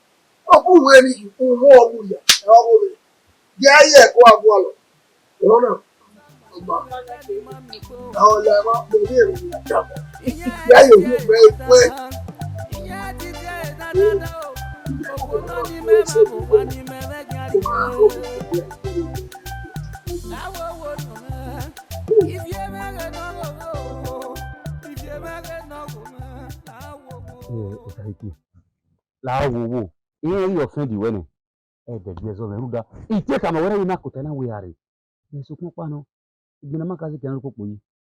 Ọ bu uwẹ ni, uwẹ ọ mu ya, ẹ ọ vbe. Gie a ye ẹko a gualọ. Ọna, ọma, ẹ ọ la ẹmwa, mẹ vbe rẹn ya da. Ya ye ohu mẹ ekwẹ. Eh, Osaiki, la wo wo, irẹn ghi offend wẹ nẹ, ẹdẹ gbe ẹzọ mwẹ rhunmwuda, I te khama wẹ rẹn vbe na kota na wẹ ra rre. Rẹn sokpan ọkpa nọ, igbinna ma ka zẹ ke a rre ukpokpo yi.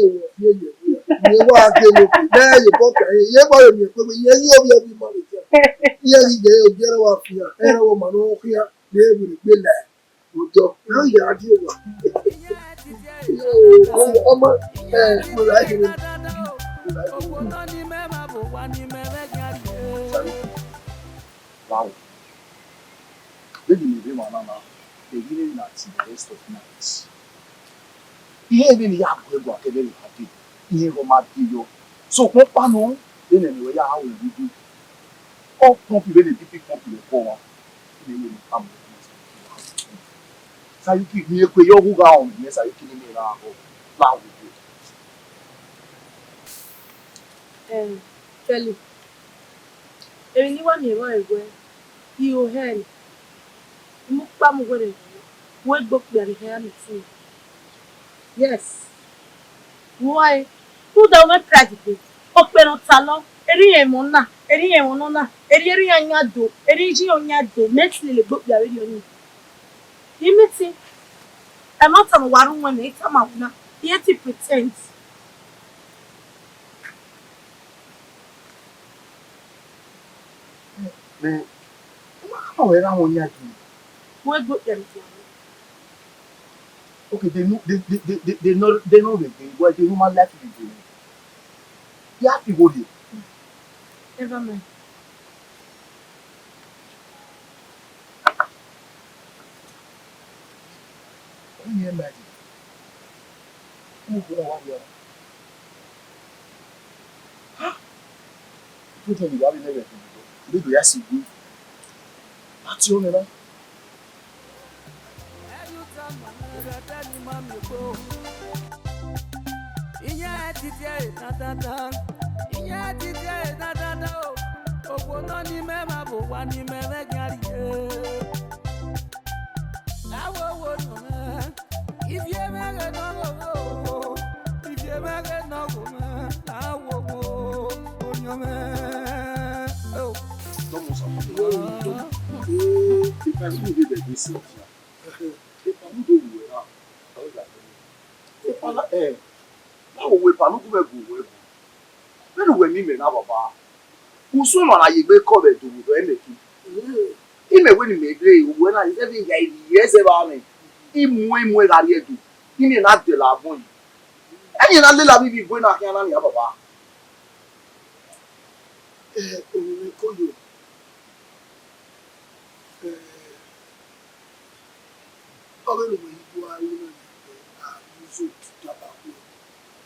ye wọ, ye ye. Ye wa ke lo, ne ye bọ ka, ye ba ye kpegbe, ye ye ovbi ẹvbo ima vbe dia. Iye ghi ye, ovbi ẹre wa fian, ẹre wo ma ne ọ khian, ne vbe gbe la. Otọ, ne ọ ya die wa. Ọmọ, ọmọ, ẹ, mo la gele. Mo la gele. Wow. Vbene imẹ rre emwa na na, I ghi rre na till the rest of night. Irẹn vbene I ya gu ẹre guan kẹdẹ vbe gha dee, irẹn ghe ọ ma dee yọ. Sokpan ọkpa nọ, vbene ẹmwẹ ruẹ ya ru ẹvbo dee, ọ pump vbene big big pump vbe ẹko ọmwa, vbene ẹ i re ne ọ ka mu ẹko ọmwa. Sayuki, miẹn ekhue yọ, ọ ghu gha rọnmwẹ, mẹ Sayuki ne imẹ ra ghọ, la wu dee. Em, Felly, emwi ne I wa miẹn vbe ọre wẹẹ, I ho hẹ nẹ, I mu ukpa mu uwẹ rre, wẹ gbe okpia ne I hẹ a meeting. Yes. Why? Rhunmwuda u mwẹ pride gbe. Okpia ne ọ talọ, erha irẹn emọ na, erha irẹn emọ nọ na, erha erha iran yan do, erha iye iran yan do, mẹ te lele gbe okpia vberriọ nii. I meeting. Ẹmwata ne ọ wa rre uwẹ nẹ, I tama wẹ na, I i te pretend. Mẹ, u ma khama wẹ gha mwẹ ọyan gi. Wẹ gbe okpia ne I tuan. Okay, de no, de, de, de, de, de no, de no vbe gbe, wẹ de human life vbe gbe. Ya fi wo ye. Never mind. Can you imagine? Who gonna want you? Ha? Tutu ni wa vbe nẹghẹ ẹdẹ do, do ya si gbe. A tie ọmọ na. Iye titi ẹ dandandan, iye titi ẹ dandandan o. Okhuo nọ ni mẹ ma vbe owa ni mẹ vbe gian rrie. Awowo orhiọn mwẹ, ivie mwẹ ghe ne ọ gho mwẹ o, ivie mwẹ ghe ne ọ gho mwẹ, awowo orhiọn mwẹ o. Dọmọ sa, ipa ni de bẹ de se ọfia. Ipa ni do wu ẹre na. Ipa na, eh, na wo ipa ni gu mwẹ gu wẹ gu. Vbene uwẹ miẹn imẹ na, baba, usun ọmwa na ye egbe kọ vbe ẹdẹ ovbi ẹmẹ ke. Imẹ wẹ ne imẹ rre, owẹ na, I vbe ya iri ẹzẹ vbe amwẹ, I mu, I mu ẹre gha rrie Ẹdo, I miẹn na dẹla agbọn yi. Ẹni na lela avbe ivbi igue na khian na nian, baba. Eh, ovbi mwẹ ko yo. Eh, ọ vbe ne uwẹ i bu aro na, a ru izo daba khuẹ,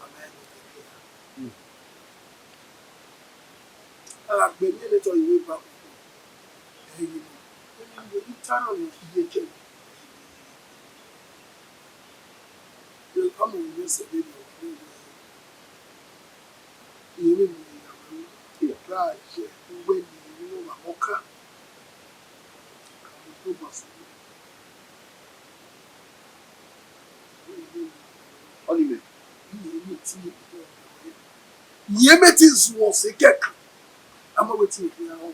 a ma rẹn ne ọ kẹkẹ ra. A gha gbe ẹmwẹ ne tọ iwe ba koko, ẹ i ye nọ. Emwi ne uwẹ i ta na, ọ ye kẹ. Ama mwẹ sẹ vbene ọ wa rre wẹẹ, irẹn vbe miẹn ya wẹ ru, ra ye uwẹ ne irẹn vbe ọmwa ọka. Ọnii mẹ. Rẹn mẹ te zuọ sẹ kẹkan, a ma wẹ te rhie aro.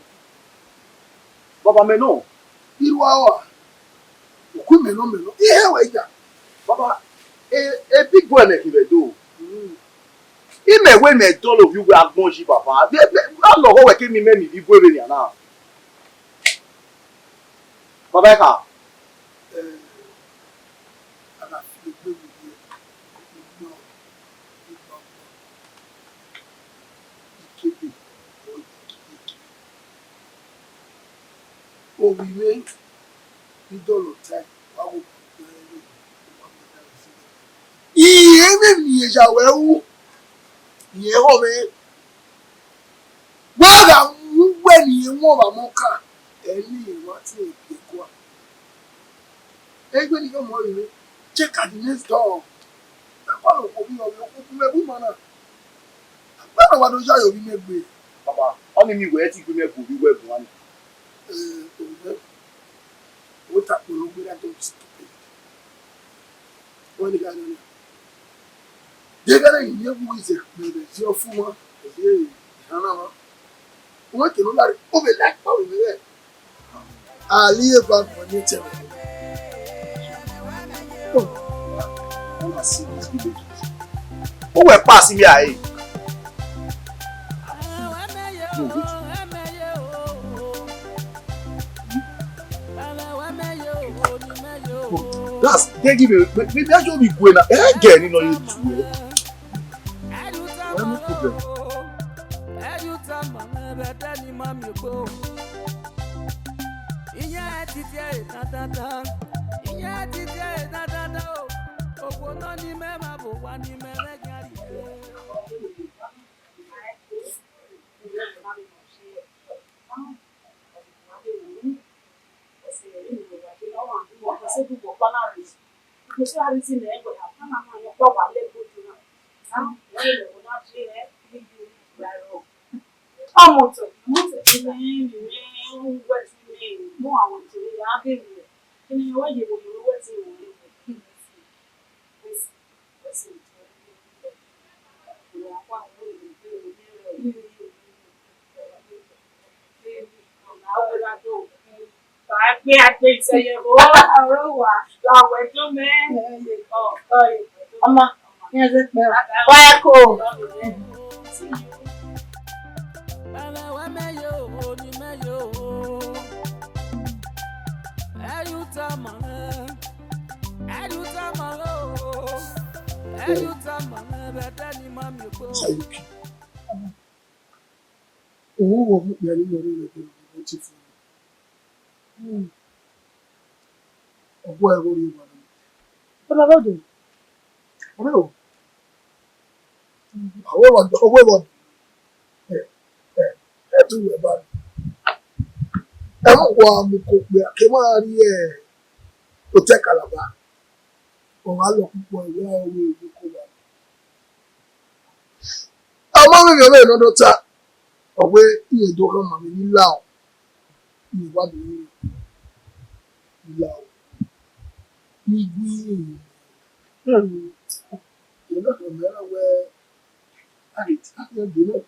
Baba mẹ nọ. Iruaro a, uku mẹ nọ, mẹ nọ. Ihe wẹ ya. Baba, e, e big boy nẹ khin vbe do. Mm. Imẹ wẹ mẹ dọlọ ovbi uwẹ agbọn yi, baba. Vbe, vbe, a lọghọ wẹ ke miẹn imẹ miẹn ivbi igue vbe nian na. Baba, ẹ kha. Eh, a gha fi egbe vbe ivbi, igba, igba ọkpa, ikebe, ọ ye ikebe. Ovbi mwẹ, I dọlọ tae, wa ghe obọ ne I rre, wa ghe obọ ne I rre. Irẹn vbe miẹn ya wẹ ru, irẹn họ mwẹ. Wa gha mu uwẹ ne irẹn wọn vbe amẹ ọka, ẹ i miẹn irẹn wa tie ẹre biẹ kua. Egbe ne I ya ọmọ rre, check at the next door. Akpọlọ okhuo vbe ọ vbe okhuo bu mwẹ bu ima na. Akpọlọ wa do ya ye ovbi mwẹ gbe. Baba, ọnii miẹn wẹ te igue mwẹ bu ovbi uwẹ guan ni. Eh, ovbi mwẹ, ọ ta kpọlọ gbe ra do stupid. Wẹ ni gha nọ na. Deghẹ ne I miẹn vbe uwu ize kpẹrẹ, ẹzi ọfumwa, ẹzi ehan na mwa. Uwẹ ke ne u lare, u vbe la ẹkpa vbe mwẹ. Ali eva nọ ni tẹ mwẹ. Oh, I wanna see this village. Uwẹ pass me ahe. No, wait. Oh, that's, they give me, me, me, I just be going now. Eh, girl, you know you do it. Well, no problem. Ọmọ otọ, ọmọ otọ, ẹ, ẹ, ẹ, wẹ ti mẹ, mo àwọn otọ rẹ, a ghe rẹ. Ẹ, ẹ, wẹ ye wo, wo, wẹ ti wo, wo, wo. Ba gbe agbe isẹ ye vbo. Aro wa, la wẹ do mẹ. Ọ, ọ, ọma, iran zẹ kpẹ. Wa ko. Sayuki. Owo vbe okpia ni nọ rre vbe ẹdẹ ne ọ te fo. Ọ guẹ ẹre vbe orhiọn evba na. Baba, do. Ọrẹ o. Ọwẹ vbọ, ọwẹ vbọ. Ẹ, ẹ, ẹ tu wẹ ba. Ẹ mu wa mu ko kpia, ke ma rrie otẹ Kalaba. Ọ gha lọ kpukpọ, ẹvbo aro vbe oko wa. Ọ ma vbe vbe ne ọ do ta, ọ wẹ irẹn do khama mwẹ ni lao, irẹn wa do ru lao, ni gu irẹn. Irẹn na khama mwẹ na wẹ, a ghi ta khian dee nẹ.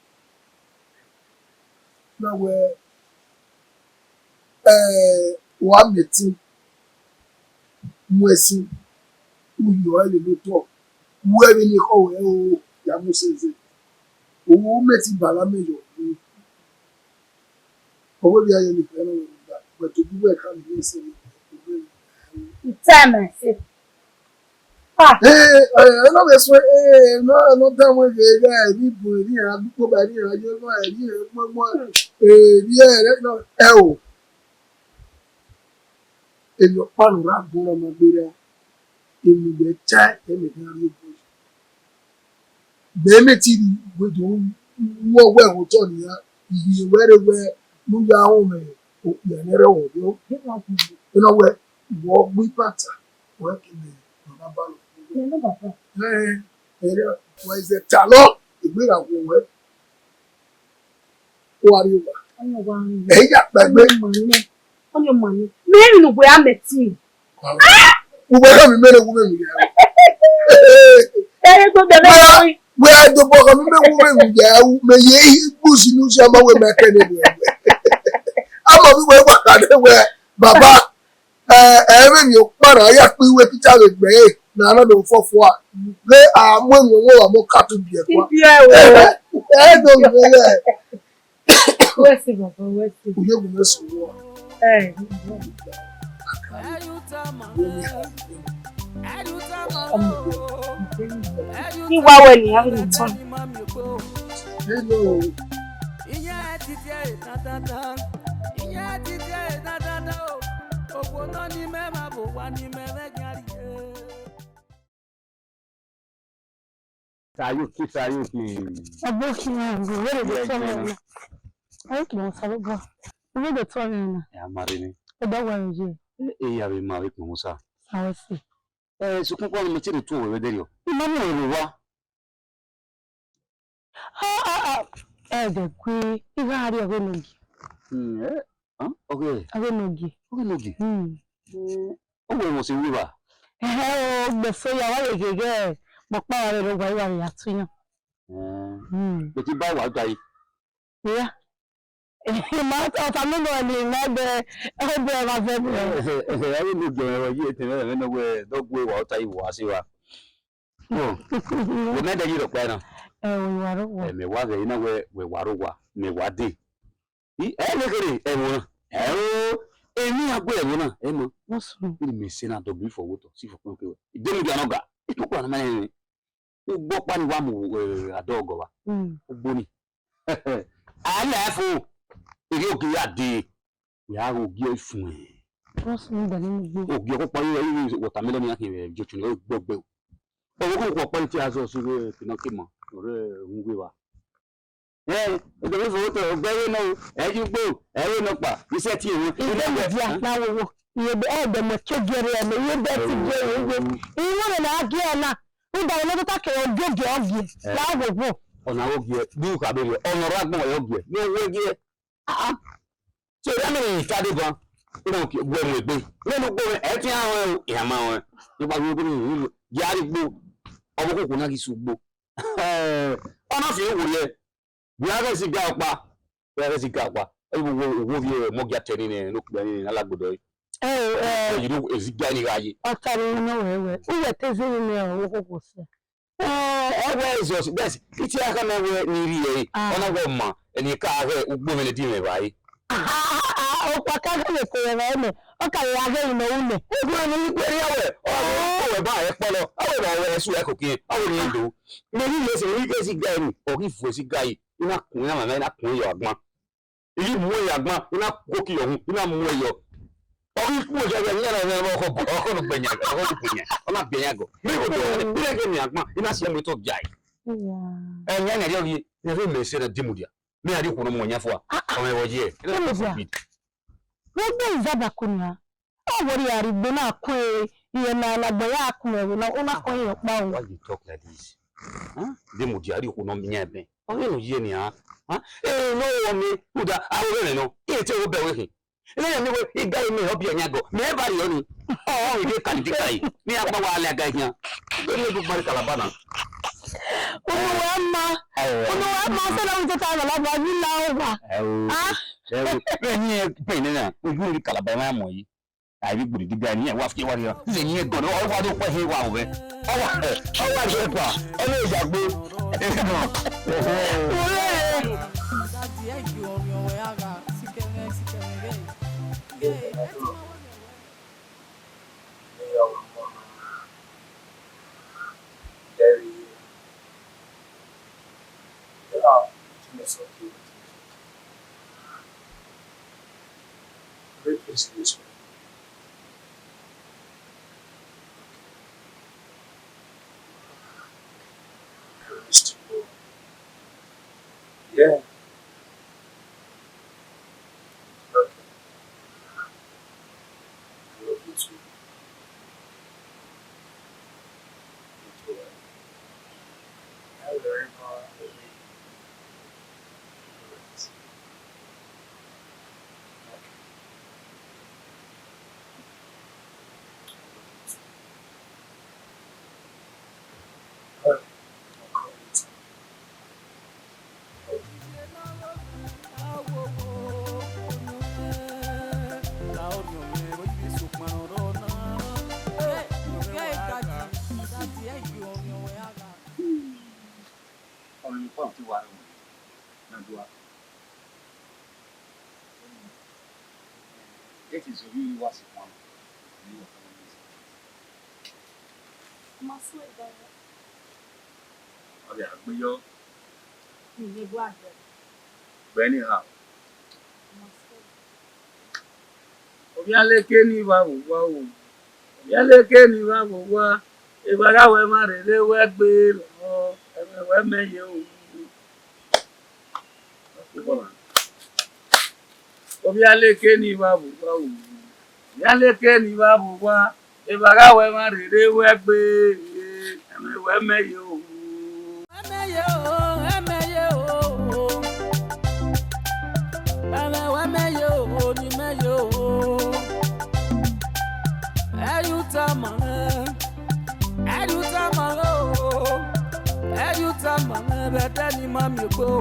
Na wẹ, ẹ, wa mẹ ẹtin, mu ẹsin, u yọ ẹre lele otọ, wẹ vbene ekhọe ruẹ ro ya mu sẹ zẹ. U mẹ ẹtin ba la mẹ yọ. Ọ wẹ vbe a ye ne ikpẹ na wẹ ne u gba, but obu wẹ ka ne iyẹn sẹ vbe ẹre. Time I say. Ah. Ee, ẹ, ẹ na vbe suẹn, ee, ẹ na, ẹ na dan wẹn ghe, ghe, ẹ ni bun, ẹ ni iran dukpo ba, ẹ ni iran ye ọmọ, ẹ ni iran gbọngbọn, ẹ ni ẹ, ẹ na, ẹ o. Emwi ọkpa ne u ra gun ọmọ gbe ra, emwi ne ẹ ta, ẹ mẹ gha rrie obọ yi. Mẹ mẹ ti rhie uwẹ do ru ọwẹ ẹmwẹ otọ nian, I rhie wẹ rre wẹ ne u ya rọnmwẹ okpia ne ẹrrọọ vbọ. Ena wẹ, wẹ ọ gbe ibata, wẹ ke mẹ ne ọ na ba lọ. Ẹ, ẹ, wa zẹ talọ, egbe gha wọ wẹ. Uwa rrie owa. Ẹ ya kpẹgbe. Ọni ọma nẹ. Mẹ emwi ne uwẹ a mẹ ẹtin. Uwẹ khama mwẹ ne uwẹ mu ya. Ẹ, do bẹbẹ. Wẹ, wẹ do bọ khama mwẹ ne uwẹ mu ya. Mẹ ye igbusi ne u si ama wẹ mẹ kẹ ne wẹ. Ama bi wẹ wa ka ne wẹ, baba. Ẹ, ẹ, emwi ọkpa na ya kpe iwe Pita vbe gbe ẹre, na na do fọfua. Ghe a mu emwi ọmọ wa mu katu biẹ kua. Ibiẹ o. Ẹ, ẹ, do gbe ẹre. Wẹ si baba, wẹ si. Uye gu mẹ so wọ. Ẹ. Iwa wẹ ni, a ghi ni tọn. Hello. Sayuki, Sayuki. Aboki na, where dey tell me na? Ayi kpọnmwẹ Osanobua. Where dey tell me na? Ya ma rre ni. Ẹ dọ wẹ ye. E ya vbe ma vbe kpọnmwẹ Osa. Sa wẹ si. Eh, sokpan kua ne mẹ te rhe tuẹ wẹ vbe dẹrriọ. I ma mu ẹre vbe owa. Ah, ah, ah. Ẹ dẹ gue, I gha rrie ọghe ne ogie. Hmm, eh, ah, ọghe. Ọghe ne ogie. Ọghe ne ogie. Hmm. Eh, ọ wẹ ẹmwẹ ọse ru evba? Ẹhẹ o, gbẹso ya wa ye gheghe, mẹ ọkpa wa vbe rre owa, I wa vbe ya tu iran. Eh. Hmm. Bẹti ba wa ga yi. Iya. Ma ta, ọta ne ọ nọ ni ma gbe, ọ gbe ma zẹ gbe. Ẹsẹ, ẹsẹ, ya vbe ne ugbẹn vbe ye etẹn vbe ẹmwẹ nọ wẹ, dọ gue wa, ọta i wa se wa. Ọ, wẹ mẹ dẹ yi rhọkpa na. Ẹ, wẹ wa rre owa. Ẹ, mẹ wa ghẹ na wẹ, wẹ wa rre owa, mẹ wa dee. I, ẹ ne kherhe, ẹmwẹ na. Ẹ o, emwi a gue ẹmwẹ na, ẹ ma. Wọ́n sùn. Ẹ ne mẹ sẹ na dọ gbe ifo wo tọ, si fo kpẹn ke wẹ. Demudia ne ọ ga, ikpokpo na ma nẹ. Ugbo ọkpa ni wa mu, eh, adọgọ vba. Mm. Ugbo ni. A la fo, erriọ ogie ya dee. Wẹ a ghe ogie ọre fuẹn. Wọ́n sùn dẹ nínú igbó. Ogie ọkpa yọ, yọ, yọ, watermelon ya khian vbe jochun, ọ gbọgbe. Ọvbokhan ọkpa ni te a zọ si vbe pinọkẹ ma, ọre uhunmwu vba. Ẹ, ẹdẹ vbe fo tọ, ọgbẹ vbe nọ o, ẹ ye ugbo, ẹ vbe nọkpa, isẹ tie wọn. Ìgbẹ́ mi dia, na wo wo. Iye ẹgbẹ́ mẹ ke gere ẹmẹ, iye ẹgbẹ́ ti gere ẹmẹ. Iwọ na gie na. Uda ne tota ke ogie ogie, la wo wo. Ọna wo gie, du kha be yo, ọna ra gbọn yo gie, yo wo gie. Ah, ah. So, ya mẹ ni ka deba, ina ke gbe mu egbe. Ne no gbo, ẹ ti a wọn o, ya ma wọn. Ni pa gbe ni, ya ri gbo. Ọvbokhan na ghi su gbo. Ọna fi wo ye. Wẹ a ghẹ zẹ iga ọkpa, wẹ a ghẹ zẹ iga ọkpa. Ẹ wo, wo, wo vbe mọ gia tẹ ni nẹ, ne okpia ni nẹ, ne a la gbe odọ ẹre. Ẹ, ẹ. Ẹ, you know, ezi iga ni gha ye. Ọta ni nọ wẹ wẹ. Uwẹ te zẹ ni nẹ, ọ, wo koko sẹ. Ẹ, ẹ wẹ Jesus, yes, iti a khama wẹ ni rhie ẹre. Ah. Ọna wẹ ma, ẹni ka ghẹ ugbo mwẹ ne di mwẹ vba ẹre. Ah, ah, ah, ah, ọkpa ka ghẹ vbe fo ẹmwẹ nẹ, ọ ka ya ghẹ inu ru nẹ. Ugbẹn ne ugbẹn ya wẹ, ọ wẹ ba ẹ kpọlọ, ọ wẹ ba wẹ ẹsu ẹ koko, ọ wẹ ni do. Mẹ ghi lẹ sẹ, ne I ghe zẹ iga ni, ọ ghi vuẹ zẹ iga yi, I na kun iran mwamwa, I na kun iran yọ agban. I ghi mu iran yọ agban, I na kuoki yọ uhunmwu, I na mu ẹre yọ. Ọ ghi khuo yọ vbe ẹyẹn na, ọ khọ, ọ khọ ne ọ gbẹn yan, ọ khọ ne ọ gbẹn yan, ọ na gbẹn yan gọ. Mẹ ghi do, I na ghe ne agban, I na si ẹre mu otọ gia. Ẹyẹn ne erriọ ghi, ne ẹvbo mẹ sẹ na di mudia. Mẹ a rhie okhuo ne ọ mu yan fua. Ọmọ ẹvbo ye. Di mudia. Vbe egbe Izabako nia, ọ wọrri a rhie igbe na kun ẹre, iye na na gbẹn ya kun ẹvbo na, ọ na kọn iran ọkpa o. Why you talk like this? Huh? Di mudia, rhie okhuo ne ọ mu yan ẹbẹn. Ọ ghe ne u ye nian. Huh? Ẹ, ne ọ wọ mẹ, rhunmwuda, aro vbe ẹmwẹ nọ, irẹn te wo bẹghe khin. Ẹ ne iran miẹn wẹ, iga imẹ, ọ biẹ yan gọ, mẹ ba rriọ ni. Ọ, ọ, ide ka ni dika yi, ne iran gba wa lẹ aga khian. Ẹ ne gu gba rre Calabar na. Unu wa ma, unu wa ma, sẹ na u tota na la gba yi la owa. Ẹ o. Ah? Ẹ o, vbe ẹyin ẹgbẹn nẹ na, u yu rre Calabar ma mọ yi. A i vbe gbiri diga ni, wa fi wa rria. Ze ni ẹgọ, ọ wa do kpẹ he wa ovẹ. Ọ wa, ọ wa rrie ẹgua, ọ na ya gbe. Ore. Yeah. Okay. I love you too. Thank you. Have a very fun evening. Ọ ghi a gbe yọ. Gbe anyhow. Ovbi aleke ni vbe vbe owa o. Ovbi aleke ni vbe vbe owa. Evba gha wẹ mwa rherhe wẹ gbe lọ, ẹmwẹ wẹ mẹ ye o. Ovbi aleke ni vbe vbe owa o. Ovbi aleke ni vbe vbe owa. Evba gha wẹ mwa rherhe wẹ gbe, ẹmwẹ wẹ mẹ ye o. Ẹmwẹ wẹ mẹ ye o, ẹmwẹ ye o. Ẹmwẹ wẹ mẹ ye o, ni mẹ ye o. Ẹ yu tama mwẹ, ẹ yu tama mwẹ o. Ẹ yu tama mwẹ vbe ẹdẹ ne ima miẹn egbe o.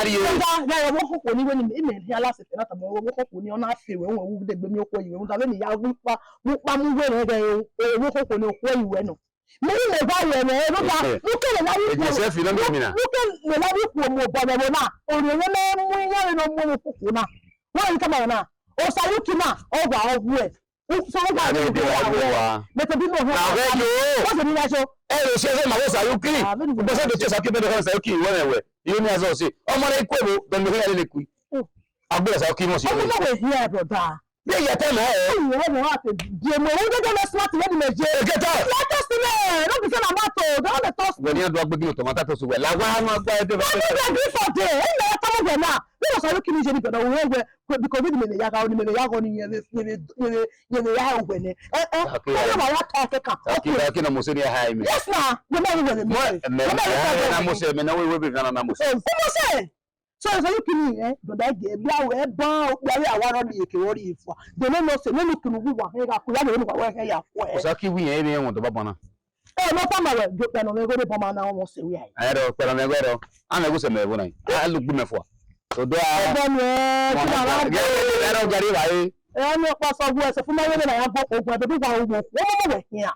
rrie. Rhunmwuda, ghẹ ọvbokhan okhuo ni wẹ ne imẹ, imẹ khian la sẹfẹ na tama ọvbokhan okhuo ni, ọ na fe wẹ, rhunmwuda wẹ vbe dekpe miẹn okhuo yi wẹ, rhunmwuda vbene I ya gu kpa, gu kpa mu uwu ẹre ghẹ ọvbokhan okhuo ni okhuo yi wẹ nọ. Mẹ i mwẹ evba ruẹ mwẹ, rhunmwuda, Ehe. ne u kere ne a vbe ikhuo, Joseph, ne ọ miẹn na. ne u kere ne a vbe ikhuo mu obọ mwẹ vbe na, orhiọn mwẹ mu iran vbene ọ mu ọvbokhan okhuo na. Wẹ ghi tama mwẹ na, Osayuki na, ọ wa ọ wuẹ. So, ọ wa Ade ọ de wa wa. Mẹ tobọ imo họn. Na ghẹ yo. What's the name of show? Ẹ, o si ẹsẹ ma vbe Osayuki. Ah, very good. Bó ṣe do tie Osayuki, bẹ́ẹ̀ ni Osayuki, wẹ mwẹ wẹ. Iye ni azọ si. Ọmọ rẹ ikú evo, dọmọ rẹ lele ku. Oh. Agbe Osayuki mọ si. Ọmọ náà wẹ̀ here, brother. Bí ìyá tẹ́ mẹ́ ẹ̀. Ìyá ẹ̀ wọ́n àti di ọmọ òun gẹ́gẹ́ lọ smart lady mẹ jẹ́. Ẹ gẹ́tà. Smart lady mẹ, no be say na matter o, they no dey talk. Wẹ ni adu agbegin otọ, ma ta to so wẹ. La wa ma gba ẹdẹ. Wọ́n ní bẹ́ẹ̀ bí for there, ẹ̀ ń lọ tọ́mọ bẹ̀ náà. Bí wọ́n sọ yóò kí ni ṣe ni bẹ̀rẹ̀ òun ẹ̀ wẹ̀, because bí mi lè yára, ni mi lè yára ni yẹn lè, yẹn lè, yẹn lè yá òwe ni. Ẹ, ẹ, Okay. ẹ yóò máa yá ká ẹ̀kẹ́ kan. Taki, Okay. taki na Mose ni ha ime. Yes, na. Wọ́n máa ń wẹ̀ mí. Mo, me, Wọ́n máa ń me, wẹ̀ na mí. Mose, me na we, we, na, na Mose. Ẹ, fún Mose. So, so you kill me, eh? Brother, eh, bí a wẹ bá, bí a wẹ àwa rọ ni èké wọ́n rí ìfọ̀. Dèmí lọ sí, nínú kìnnìún wíwà, ẹ ga kú, yàgò nínú wàwẹ́ ẹ yà kú ẹ. Osaki wi yẹn, ẹ yẹn wọn tó bá bọ náà. Ẹ, mo tọ́ ma wẹ̀, jọ pẹ̀lú mi, gbọ́dọ̀ bọ́ ma náà wọn ṣe wí àyè. Ẹ rọ, pẹ̀lú mi, ẹ rọ. A na ẹgbẹ́ sẹ̀mẹ̀ ẹ̀bùn náà. A lù gbìmẹ̀ fọ. Odò a. Ọgbọ́n ni, ẹ, kí màá rà bọ̀. Ẹ rọ, gari wa yé. Ẹ, ní ọ̀pọ̀ sọ, ọgbọ́n ẹsẹ̀ fún mi, ẹ, ní, ẹ, ní, ọgbọ́n, ọgbọ́n, ẹ, bí wà, ọgbọ́n, ọgbọ́n, ọgbọ́n, ọgbọ́n, ọgbọ́n,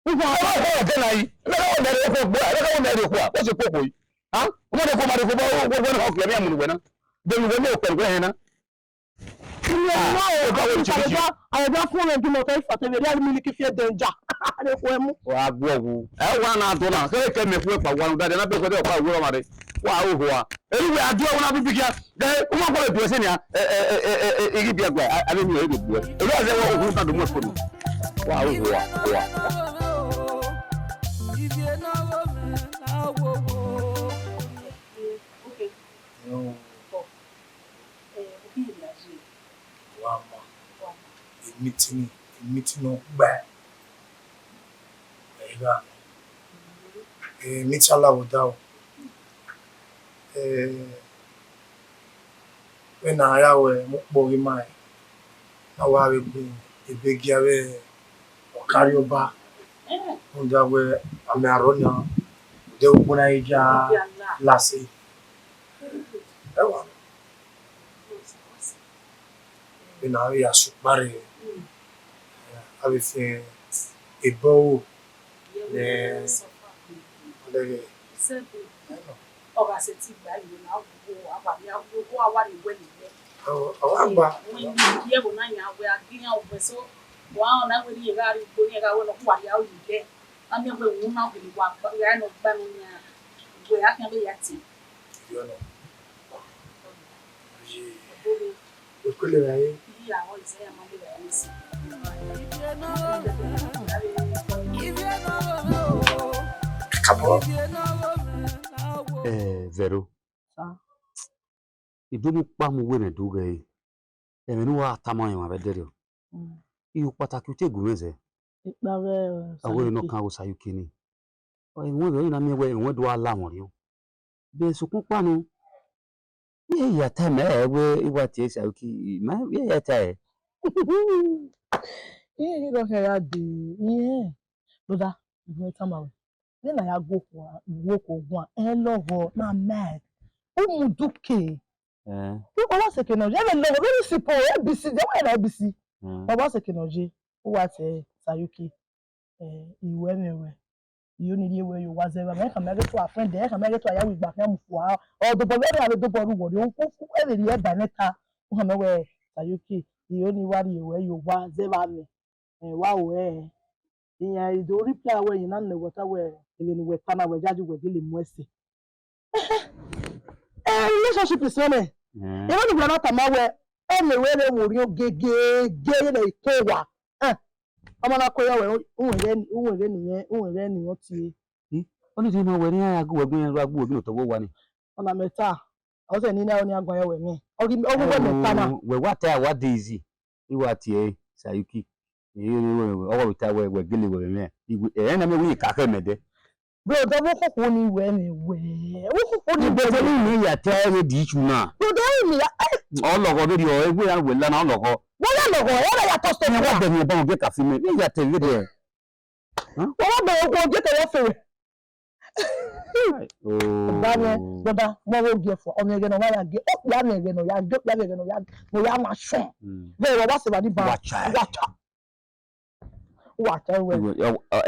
Ẹ bá kọ́ ọ̀kẹ́ náà yìí, ẹ bá kọ́ ọ̀dà ẹ̀rọ kú, ẹ bá kọ́ ọ̀dà ẹ̀rọ kú, ó sì kókò yìí. Hàn? Ọmọdé kó máa dé kó bá owó gbogbo ẹni kan kìlẹ̀ mí àmúlùwẹ̀ náà. Bẹ́ẹ̀ni wọ́n ní òpè ìwé yẹn náà. Ilé Ah, náà, ó bá wọ́n àwọn jìbìtì. Ìjọba, àwọn ìjọba fún ọ̀rọ̀ ìgbìmọ̀ tó ìfà tẹ̀lé Real Milk fi ẹ̀ dẹ̀ ń jà. Ẹ kú ẹ mú. Wà á gbọ́ wù. Ẹ wà náà tó náà, kẹ́kẹ́ mẹ́kú ẹ̀ pàwọ́ àrùn dáadáa, náà bẹ́ẹ̀ kọ́ dé ọ̀pá ìwúrọ̀ màdé. Wà á wò wá. Èyí wẹ̀ àdúrà wọn náà bí bíkíá. Ẹ, ọmọ kọ́ lè dùn ẹ sẹ́ni à. Ẹ, ẹ, ẹ, ẹ, ẹ, igi bí ẹgbẹ́, a, a lè mú ẹ, ẹ lè dùn ẹ. Èyí wà sẹ́wọ́ òkú náà dùn mọ́ ìfọ̀nù. Wà á wò wá, wà. Wa ma, emi tini, emi tini ọkpa ẹre gha nọ. Emi te alaghodaro. Vbene a ya wẹ mu ukpo ghi ma rẹn, A wa vbe gun ebe gie avbe ọkarriọba, rhunmwuda wẹẹ a ma rẹn ọna, odẹ vbe ukpo na i gia lase. Ẹwa, ena vbe ya sẹ ukpa rre, a vbe fian ebọ ro ne ọlẹghẹ. Ọ gha sẹtin gba iro na, a wa rhie uwẹ ne ọ gba. Ọ gha gba. Wẹ ne I ye ẹvbo na yan, wẹ a ghi yan ugbẹn so, wa rẹn ọna wẹ ne irẹn gha rrie ugbo, ne irẹn gha wẹ ne ọ khuaria ru ye. A miẹn wẹ uhunmwu na gele wa gba, ya nọ gba nọ yan, wẹ a khian vbe ya tie. Ivie ọnọ. Ye. Okele ra ye. Iya, ọ zẹ ya ma le ra ye si. Kabọ. Eh, Vero. Sir. I do mu ukpa mu uwu mwẹ do ghẹ ẹre. Ẹmwẹ ne uwa tama rẹn emwa vbe ẹdẹrriọ. Mm. I ru kpataki, u te gu mwẹ zẹ. Ikpa vbe, eh, a wẹ ne ọ Sayuki. Kan wo Sayuki ni. Ọ, emwi wẹ, ọ na miẹn wẹ emwi wẹ do gha la mwẹ orhiọn. Bẹ sokpan ukpanu, I ya ta mẹ wẹ I wa tie Sayuki, ma, I ya ta ẹre. Irẹn ghi rhọkhian ya dee, irẹn. Brother, I tama ruẹ. Vbene a ya gu okhuo, gu okhuo guan, ẹ lọghọ, na mad. U mudu ke. Eh. Wa wa sẹ eke ne ọ ye, ẹmwẹ lọghọ, very simple, A B C, de wa na A B C. Mm. Wa wa sẹ eke ne ọ ye, u wa tie Sayuki, eh, I ru ẹmwẹ ruẹ. I ho ni rhie wẹ ye owa zẹ vbe amẹ, ẹkan mẹ ghe tua friend, ẹkan mẹ ghe tua ya ru igba khian mu fua. Ọ dobọ vbe ẹmwẹ, a vbe dobọ ru wọ rrie, u, u, u, ẹ vbe rhie ẹba ẹmwẹ ta, u khama wẹ Sayuki, I ho ni wa rhie wẹ ye owa zẹ vbe amẹ. Eh, wa ru ẹre. Iran do reply wẹ, iran na nọ wẹ ta wẹ, ẹmwẹ ne uwẹ ta na wẹ yayi wẹ gele mu ẹse. Eh, relationship is funny. Eh. Ẹmwẹ ne uwẹ na tama wẹ, ẹmwẹ wẹ rre vbe orhiọn gegege, ye ne I ko wa. Eh, ọmọ na ko ya wẹ, uwẹ ghe, uwẹ ghe ne irẹn, uwẹ ghe ne irẹn tie. Eh, ọ ni rhie ma wẹ ne iran ya gu wẹ gbẹn, ra gu wẹ gbẹn otọ vbe owa ni. Ọna mẹ ta, ọ sẹ ne I na ro ne a guan ye wẹ mwẹ. Ọ ghi, ọ ghi wẹ mẹ ta na. Wẹ wa ta wa de easy. I wa tie Sayuki. Ọ wa vbe ta wẹ, wẹ gele wẹ mwẹ. Ẹ na mẹ wẹ ka khẹ mẹ dẹ. Bro, da vbe okhuo ni wẹ mwẹ wẹ. Okhuo ni wẹ mwẹ ya ta ẹre di ichu na. Bro, da ru mi ya, eh. Ọ lọghọ vberriọ, ẹvbo iran wẹ la na, ọ lọghọ. Wẹ ya lọghọ, ẹ na ya tọ stop. Ẹ wa gbẹmí ẹbọ gie ka fi mẹ, ẹ ya ta vberriọ. Wẹ wa gbẹmí okhuo gie ka ya fe. Ba mwẹ, brother, mọ vbe ogie fua, ọ mwẹ ẹghẹ ne ọ wa ya gie, okpia mwẹ ẹghẹ ne ọ ya gie, okpia mwẹ ẹghẹ ne ọ ya, ne ọ ya ma sọn. Vbe wa wa sẹ evba ni ba, wa cha. Wa cha. Wa cha wẹ.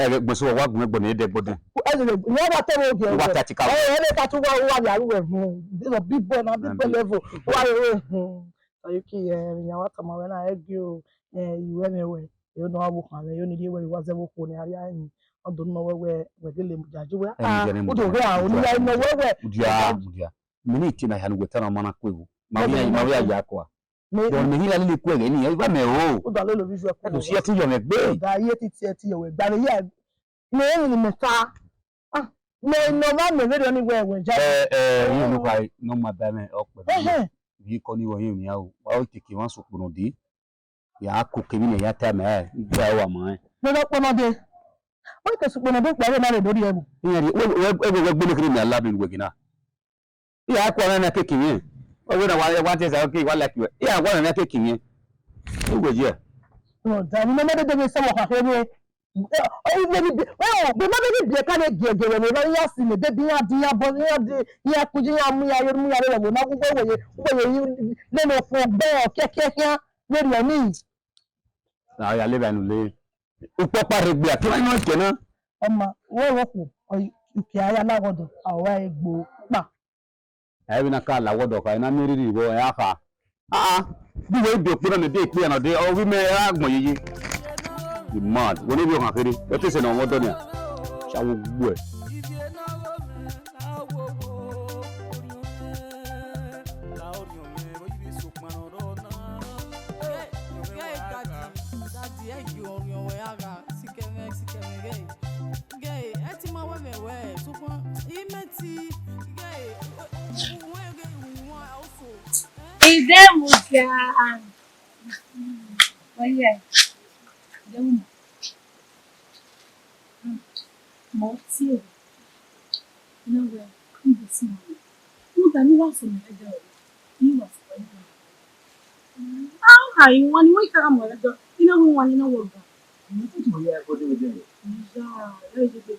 Ẹghẹ gbẹn so wa gu mwẹ gbọdọ, ẹdẹ gbọdọ. Ẹ jẹ, ne wa te vbe ogie. Wa ta ti ka. Ẹ, ẹ, ka tu wa, wa ya ru wẹ, hmm. This a big boy na, big boy level. Wa ru wẹ, hmm. Sayuki, eh, iran wa tama wẹ na, ẹ gie o, eh, I ru ẹmwẹ wẹ. Ẹre ne ọ wa vbe okhuo mwẹ, ẹre ne I rhie wẹ, wa zẹ vbe okhuo ne a rhie ẹre. Ọ do nọ wẹ wẹ, wẹ gele mu dia ju wẹ. Ẹ, ah, mudia, ne u do mudia, ghe a, mudia, unu ya ne wẹ wẹ. Mudia, mudia. Mẹ ne I tie na hia ne uwẹ ta na, ma na ku egho. Ma vbe ya, ma vbe ya ya kua. Mẹ, but mẹ ghi la lele ku ẹghẹ ni, ẹ va mẹ o. U da lele ovbi izuẹ ku. Ẹ do si ẹtin yọ mwẹ gbe. U da ye ti tie ẹtin yọ wẹ gba vbe ya. Mẹ emwi ne mẹ ta. Ah, mẹ nọ mwa mẹ vberriọ ni wẹ wẹ ja. Ẹ, ẹ, irẹn ne ọ kha ne ọ ma ba mwẹ ọkpẹ. Ẹhẹn. Vbe ikọ ni wẹ hin emwi a o. Wa o teke emwa sokpọnọ dee. Ya ko kevbe ne ya ta mẹ, I gbe aro ma rẹn. Vbe ọkpọnọ dee. Wẹ ke sokpọnọ dee kpa vbe na rre do rhie ẹvbo. Iran rhie, wẹ, wẹ, wẹ, wẹ gbele kherhe mẹ a la vbe uwẹ ghe na. Iran kua mwẹ na keke mwẹ. Ọ wẹ na wa, wa te sa, okay, wa like wẹ. Iran wa mwẹ na keke mwẹ. Uwẹ ye. Rọ da, ne mẹ dede vbe sẹ vbe ọkha kherhe. Ọ, ọ, vbe ni bi, wẹ o, vbe ma vbe ni bi ẹka ne giẹgiẹ wẹ ne iran si mẹ, de bi iran di iran bọ, iran di, iran ku yi, iran mu iran ye, mu iran rre vbe na, uwẹ wẹ ye, uwẹ ye, lele okhuo gbe ọ kẹkẹ khian, vberriọ ni. Na ya lele anu le. Ukpọkpa rre gbe, a kira inu ẹkẹ na. Ọma, wẹ vbe okhuo, ọ, ukia ya na gọdọ, a wa egbo kpa. Ẹ vbe na ka la wọdọ kha, ẹ na miẹn rhirhi vbọ, ẹ a kha. Ah, ah, bu wẹ bi okpona mẹ bi ekpe na de, ọ ghi mẹ ra gbọn yeye. You mad. Wẹ ne ovbi ọkhan kherhe, ẹ te sẹ ne ọ mwẹ ọdọ nia. Sha wo gbuẹ. Ghe, ghe, ẹ ti ma wẹ mẹ wẹ, sokpan, imẹ ti, ghe, uwẹ ghe, uwẹ also, eh? Ide mudia. Oye, ide mu. Mo ti o. No way. Ide si mo. Mo da ni wa so me de o. Ni wa so me de o. Ai, wan ni wan ka mu ẹdọ. Ina wi wan ni na wo ga. Mo ti mo ya ko de de. Ya, ya de de.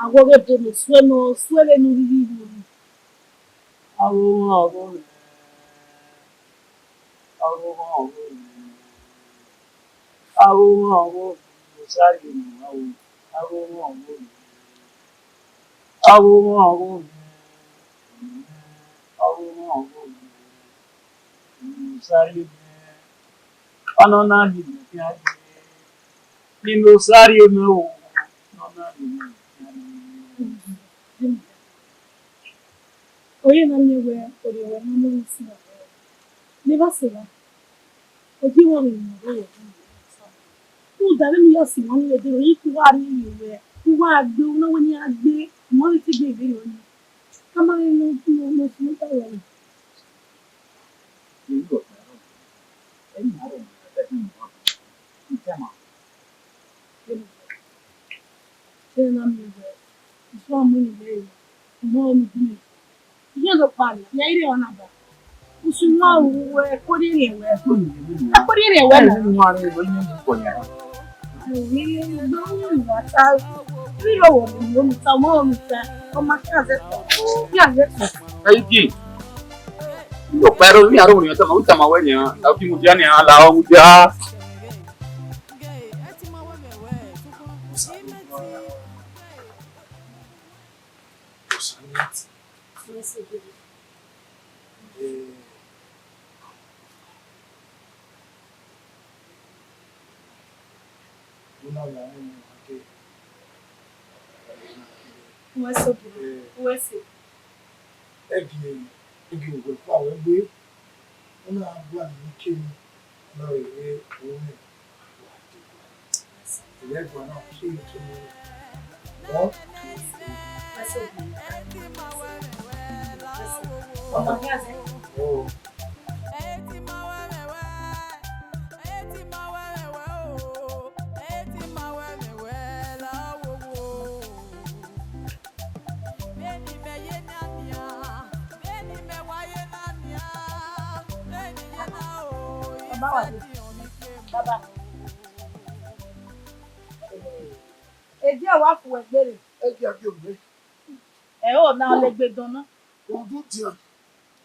Awọ ghe de ne suẹ ne ọ suẹ vbene u rhirhi ru. Avbe ọmwa ọghe mwẹ, avbe ọmwa ọghe mwẹ, avbe ọmwa ọghe mwẹ, Osa rhie mwẹ o, avbe ọmwa ọghe mwẹ, avbe ọmwa ọghe mwẹ, avbe ọmwa ọghe mwẹ, Osa rhie mwẹ, ọnọna rhie mwẹ khian dee. Ine Osa rhie mwẹ o, ọnọna rhie mwẹ khian dee. Ọ ye na miẹn wẹẹ orhiọn ruẹ ne ọ mu ẹre si vbe ne evba sẹ evba, ọ gie wẹ ọghe emwi ne ọ rre wẹ. Rhunmwuda vbene u ya si emwa ni vbe dee, ọ ye ke uwa rhie emwi ruẹ, uwa gbe, u na wẹ ne iran gbe, emwa vbe te gbe vberriọ nii. Tama mwẹ ne ọ, ne ọ, ne ọ sunu ta wẹ na. Vbene u rhie ọkpa rrọọ, ẹre ima rhọọ ma, ẹre ima rhọọ ma, I tama. Vbene u rhie ọkpa, vbene na miẹn wẹẹ, isun a mu eni vbe ẹre, u ma ho ne u gu mwẹ. Iye do kpa nẹ, ya ire ọna ba. Usun ma ru wẹ, ẹko rhiẹnrhiẹn wẹ. Ẹko rhiẹnrhiẹn wẹ na. Ẹi di, ọkpa ẹro, emwi aro ne ọ tama, u tama wẹ nian, la uki mudia nian, la ọ mudia. Uwẹ sẹ obọ, uwẹ sẹ. Ẹgie, ẹgie uwẹ kpa wẹ gbe, u na gua ne ike ni, ne ọ rre ore. Ẹghẹ gua na ke to. Ọ? Uwẹ sẹ obọ. Uwẹ sẹ. Ọmọ ni a sẹ. Oh. Baba wa de. Baba. Edi a wa fu ẹgbẹre. Edi a bi omẹ. Ẹ o na le gbe dọn na. Odu dia.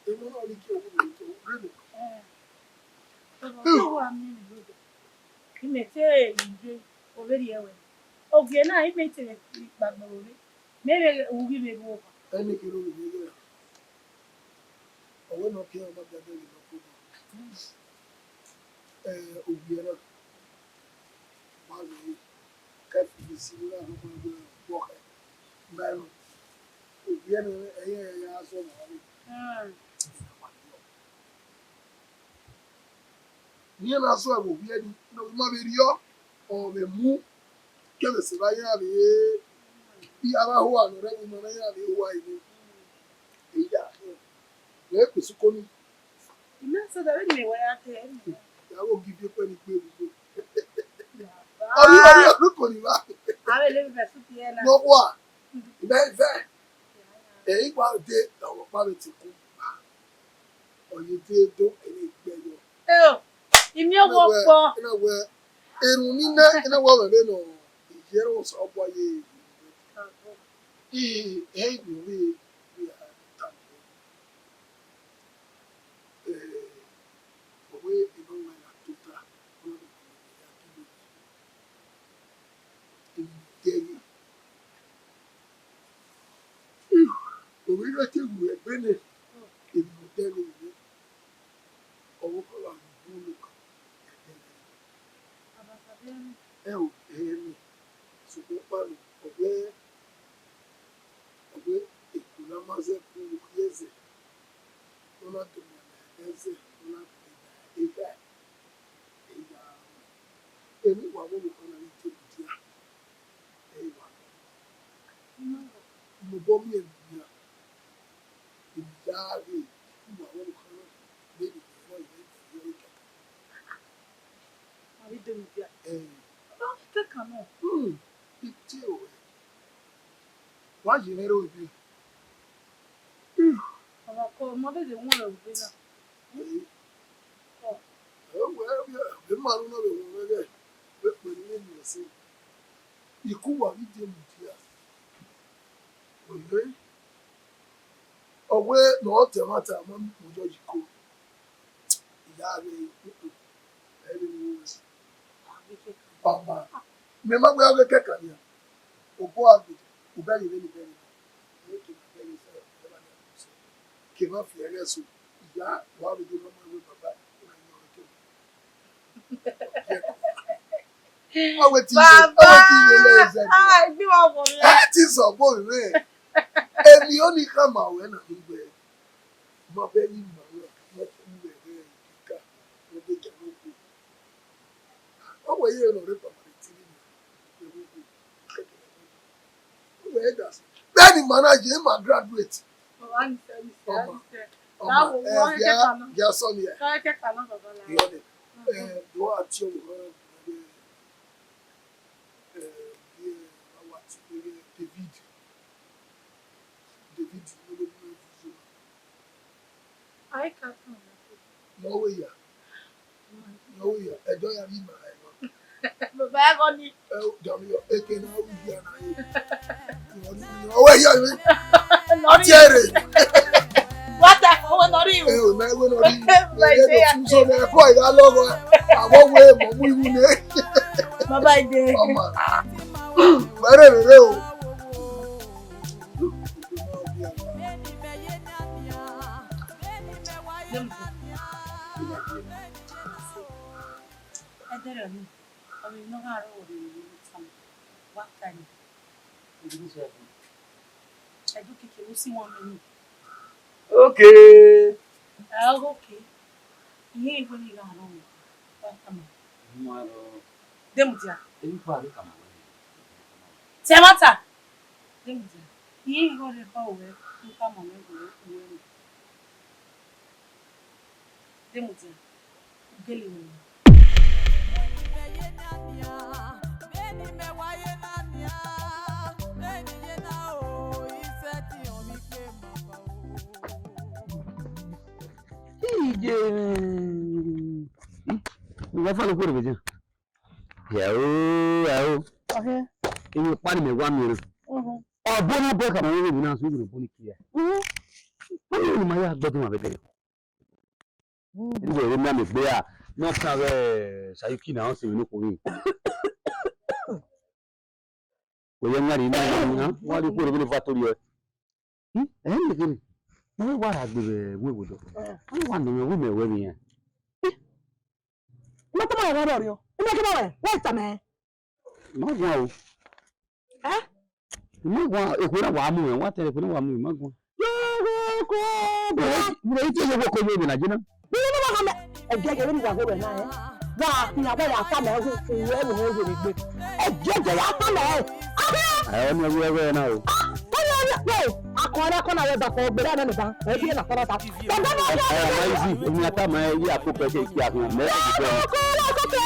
Emo na ni ke owu ni to rele. Eh. Baba, wa mi ni lo. Imẹ te ivbi ovberriẹ ruẹ. Ogie na, imẹ te vbe kpagbe ore. Mẹ vbe ughi vbe ru owa. Ẹni kere ovbi vbe ghe ra. Ọ wẹ ne ọ ke ọmọ biadẹ vbe nọ kobọ. Eh, ovbi ẹre na. Ma vbe kẹfin vbe isi vbe na, ọ ma vbe ọkhẹ. Ma ẹre. Ovbi ẹre na, ẹre ya zọ ọmwa vbe. Hmm. Iran na zọ ẹvbo vbiẹ ni, ne ọ ma vbe rriọ, ọ vbe mu, kevbe sẹ evba iran vbe, iran vbe ahoa ne ọ rre ẹvbo ima na iran vbe hoa ene. Eya, ẹ, vbe kpe sukọ ni. Imẹ sẹ da vbene imẹ wa ya ke ẹre. Ya vbe ogidiekpẹ ni gbe vbe igho. Baba. Ọ rhie, ọ rhie ọkọ ni vba. A vbe lele vbe suit ẹre na. Ne ọ khua, imẹ vẹ, ẹ i gua de, ọvbokhan vbe te ku. Ọ ye de do ẹre gbe yọ. Eo, imiẹn wọ kpọ. Ina wẹ, erhunmwu ni nẹ, ina wẹ ọmwẹ vbe nọ, iyẹrẹ Osanobua ye. Ii, ẹ i miẹn ọvbe, vbe a ta. Eh, ọ wẹ enọ wẹ na tota, ọ na do ya kilo. Emwi ne ọ dẹghe. Ovbi na te ru ẹgbẹe nẹ, emwi ne ọ dẹghe vbe. Ọvbokhan gha mu unu kan, ẹdẹghe. Ẹ o, ẹre nẹ, sokpan ọkpa nọ, ọ wẹ, ọ wẹ eku ne a ma zẹ ku, u khian zẹ, ne ọ na do ma ẹzẹ, ne ọ na do ma ekhọe. Eya, emwi wa vbe ọvbokhan na ghi te mudia, ẹ i wa nọ. Mobọ miẹn ne u yan, emwi ya ghe, u wa vbe ọvbokhan na, vbene u rẹn ọre, ọ i kẹkan. Ma vbe do mudia. Ẹ. kan nọ. Hmm, I tie ruẹ. Wa ye mwẹ rre ebe. Hmm. Ọmwa kọ, ọmọ vbe de wọn rẹ ebe na. Ee. Ọ. Ẹ wẹ, ẹ wẹ, ẹ ma ru nọ vbe wọn mwẹ ghẹ, vbe kpẹre ne eni ẹse. Iku wa ghi die mudia. Oye. Ọ wẹ ne ọ ta ẹmwata, ma mu yọ yi ko. Iya vbe, mm, mm. Ẹ vbe mu wẹ. Ọma, mẹ ma wẹ ọghe kẹkan nia. Obọ a gbe, u bẹghe vbene u bẹghe. Ke ma fi ẹghẹ so, iya, wa vbe do nọ ma wẹ baba, u na yan ọre ke. Ọ wẹ ti ye, ọ wẹ ti ye lẹ ẹzẹ. Ah, gbe wa bọ lẹ. Ẹ ti sọ bọ rẹ. Eni ọni khama ruẹ na ni wẹ, ma bẹghe ima ruẹ, ma ku ruẹ vbe ika, ma bẹghe ima ruẹ. Ọ wẹ ye ne ọ rre papa ne tiri na. Ọ wẹ da. Bẹghe ne ima na ye, ima graduate. Ọmọ, ọmọ, ẹ, bia, bia sọ ni ẹ. Irọ ni. Ẹ, do a tie ọmọ, ẹ, ẹ, David. David, ne ọ vbe mu video. Ai ka tọn. Ne ọ wẹ ya. Ne ọ wẹ ya. Ẹdẹ ọ ya rhie ima ẹmwa. Baba ẹghọ ni. Ẹ, dọmiyọ, eke ne ọ rhie ya na ye. Ọ wẹ ya re. Nọ rhie. Ọ tie re. Wa ta, ọ wẹ nọ rhie. Ẹ, ọ ma wẹ nọ rhie. Ẹ, ẹ, ẹ, so mẹ kọ ya lọghọ. Avọ wẹ mọ mu iwu ne. Baba ide. Ọmọ. Wẹ rẹ rẹ o. Ẹdẹrẹ ọni, ọ vbe ne ọ gha rrọọ vbe ne u tama, wa ta ẹre. Ẹdẹ okiekie ne u si wọn mẹ ni. Okay. Ẹ, okay. Iye igho ni gha rrọọ, wa tama. Demudia. Emwi kpa vbe kama wẹ. Tẹ ẹmwata. Demudia. Iye igho rre kọ wẹ, u tama mwẹ wẹ, u wẹ. Demudia, u gele mwẹ. Iye, wa fa lo khuẹrhẹ vbe dia. Yao, yao. Ọhẹ. Emwi ọkpa ni mẹ wa miẹn na. Ọhẹ. Ọ bu na bọ khama wẹ vbe na so, vbe na bọ ni kie. Mhm. Wẹ ne ma ya gbẹdun ma vbe dẹ. Mhm. Ẹdẹ wẹ na mẹ gbe a, ne ọ kan vbe Sayuki na, ọ sẹ vbe ne okhuo vbe. Wẹ ya wan rhie na, wa rhie ukpo rre vbene Victoria. Hmm? Ẹ, ne kene. Ne wẹ wa ra gbe vbe ẹvbo ẹvbo dọ. Ẹ. Wẹ wa nọ mwẹ, wẹ mẹ wẹ vbe iran. Ẹ. Ima tama ẹre rhọrriọ. Ima tama ẹre, wẹ tama ẹre. Ima guan o. Ẹ? Ima guan, ekhue na wa mu mwẹ, wa te ekhue na wa mu mwẹ, ima guan. Yogho ko. Bro, bro, ite yogho ko yo na jena. Bro, no wa khama. Ẹdẹ ghe vbene uwa ghe ruẹ na, ẹ? Wa khian, wa ya tama ẹre, u ru ẹvbo ne u rere egbe. Ẹdẹ ghe ya tama ẹre. Ẹ, ọ ni ẹvbo ẹvbo na o. Ah, ọ ni ẹvbo ẹvbo. Akọn ẹre, akọn na wẹ ba kọ, gbe ẹre nọ ni ba. Ẹ bi na kọ na ta. Ẹ, ma easy, emi a tama ẹre, yi akpokpẹ ke iki akhian, mẹ ẹre gbe. Ko, ko, ko, ko.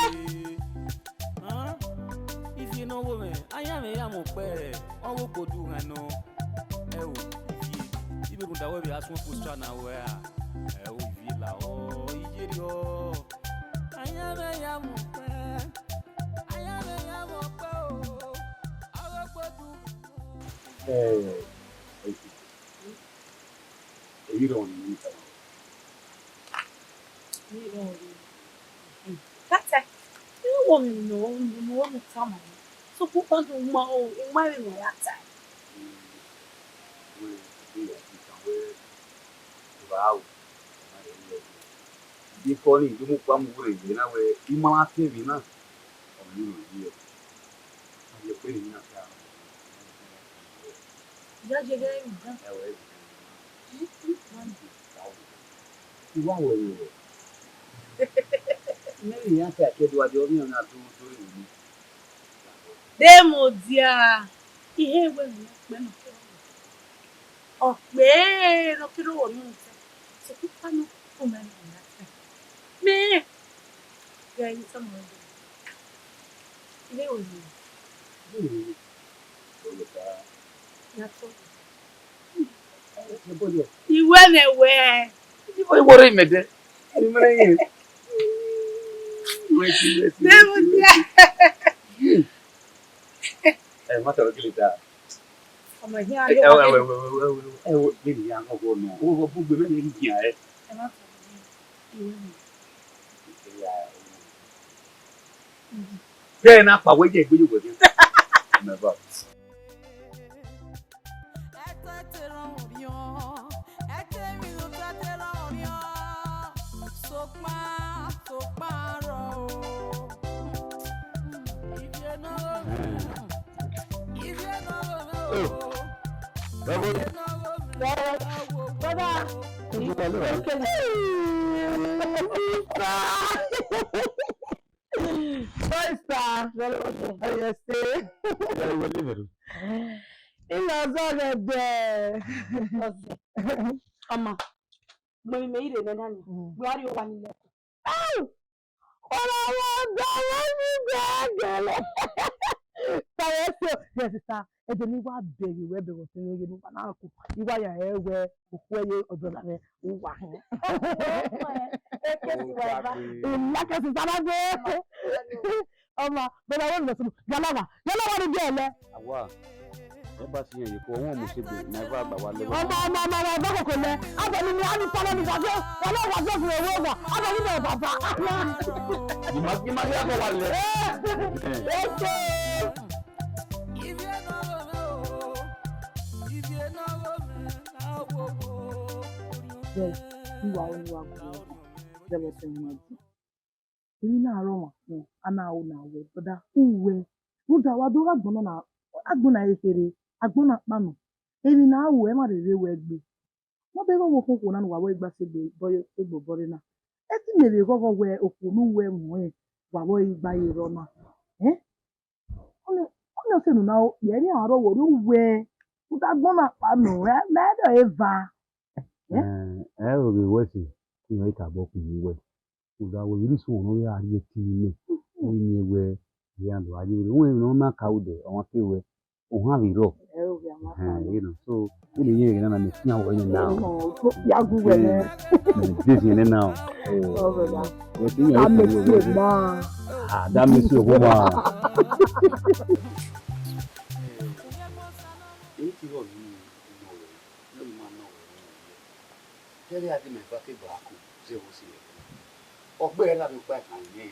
Hàn? Ivie ne ọ vbe mwẹ, ayan mwẹ ya mwẹ ọkpẹ, ọ vbe okpodughan nọ. Ẹ o, ivie, I vbe rhunmwuda wẹ vbe a suẹn postra na wẹ a. Ẹ o, ivie la ọ, iyerriọ. Ayan mwẹ ya mwẹ ọkpẹ, ayan mwẹ ya mwẹ ọkpẹ o, ọ vbe okpodughan nọ. Ẹ, ẹ, ẹ, ẹ, ẹ, ẹ, ẹ, ẹ, ẹ, ẹ, That time, you know what me know, you know what me tell my. So put on the uma, oh, uma me no ya time. Wow. Before ni, you move from where you know where you might have been. Iye ghe ẹre. Iwa wẹ vbe wẹ. Mẹ vbe yan ke a ke do a de ọmọ na do do re wẹ. De mudia, ihe wẹ ne ọ kpẹ nọ ke ọ kpẹ nọ ke do wọ nọ. So, ku pa nọ, ku mẹ nọ ya. Mẹ, ya yi tama wẹ. Iye wẹ. Iwẹ nẹ wẹ. Iwọ rẹ mẹ dẹ. Ẹni mẹ rẹ yẹn. Wait, wait, wait, wait. Ẹ, ma tọrọ gele da. Ọmọ yẹn a yọ wá. Ẹ, ẹ, ẹ, ẹ, ẹ, ẹ, gele ya ọgọ nọ. Ọgọ bugbe mẹ ni gian ẹ. Ẹ ma tọrọ gele. Iwẹ nẹ. Bẹ́ẹ̀ na pa wẹ́jẹ̀ gbé yòwò ẹ̀mí. Never. Oh. Brother. Sister. Sister. Yes, sir. Ina zọghẹ dẹ. Ọma, mẹ mẹ ire nẹ na ni. Mm. Wẹ a rrie owa ni lẹ. Au! Ọna wa da wa ni gẹgẹlẹ. Sir, yes, sir. Yes, sir. Ẹdẹ ne I wa bẹghe wẹ bẹghe ọtẹn mwẹ ghe ne uwa na ku, I wa ya rẹn wẹ okhuo ẹre ọdọ na mwẹ uwa. Eke si wa eva. Ila ke sister na gbe. Ọma, brother, wẹ nọ sunu. Yalawa, yalawa ni gẹlẹ. Awa, ẹ ba si yẹn ye ko, ọmọ mu segbe, na eva gba wa lẹ. Ọma, ọma, ọma, wa eva koko lẹ. Abẹ ni mi a ni tọrọ ni gba, wa lẹ wa jọ fun ewe wa. Abẹ ni mi baba. Ni ma, ni ma ya ko wa lẹ. Eh, okay. Bẹẹ, I wa ru ne uwa gu ẹre, zẹvbe ọtẹn mwẹ. Emwi na rọ ọmwa, a na ru na wẹ, brother, uwẹ. Rhunmwuda wa do gha agbọn na, agbọn na kherhe, agbọn na kpa nọ. Emwi ne a ru, ẹ ma rherhe wẹ gbe. Ne ọ bẹghe ọvbokhan okhuo na ne uwa vbe gba sẹ egbe, egbe obọ rre na. Ẹ te mẹ vbe ghọghọ wẹ okhuo ne uwẹ mu ẹn, wa vbe gba ye rrọọ na. Ẹn? Ọnii, ọnii ọse ne u na ro kpia, emwi a rrọọ wẹ, ọ rre uwẹ. Rhunmwuda agbọn na kpa nọ, ẹ, mẹ ẹdẹ ọre eva. Ẹn? Ẹ, ẹ ro vbe wẹ ẹse, te irẹn ka bọ khin uwẹ. Rhunmwuda wẹ vbe rre isunmwu ne ọ ghi a rrie ẹtin mwẹ, ọ ghi miẹn wẹ, iran do gha ye vberriọ. Uwẹ emwi ne ọ ma ka odẹ, ọmwa ke wẹ, ohan vbe rrọọ. Ẹ, ovbi a ma ka odẹ. Ẹhẹn, you know, so, vbene I ye ẹghẹ na na, mẹ fian wẹ nẹ na o. Ọ, ya gu wẹ nẹ. Mẹ de fian nẹ na o. Ọ, brother. Wẹ te iran ye fian wẹ nẹ. Ah, that makes you a woman. Èyí ti rọ̀ nínú ọmọ rẹ̀, lórí máa ń nọ ọ̀rọ̀ wọn yẹ. Kẹ́rẹ́ adé mẹ́fà ké bàá kù, ṣé o sì rẹ̀? Ọgbẹ́ rẹ̀ lábẹ́ ọgbà ìkànnì yẹn.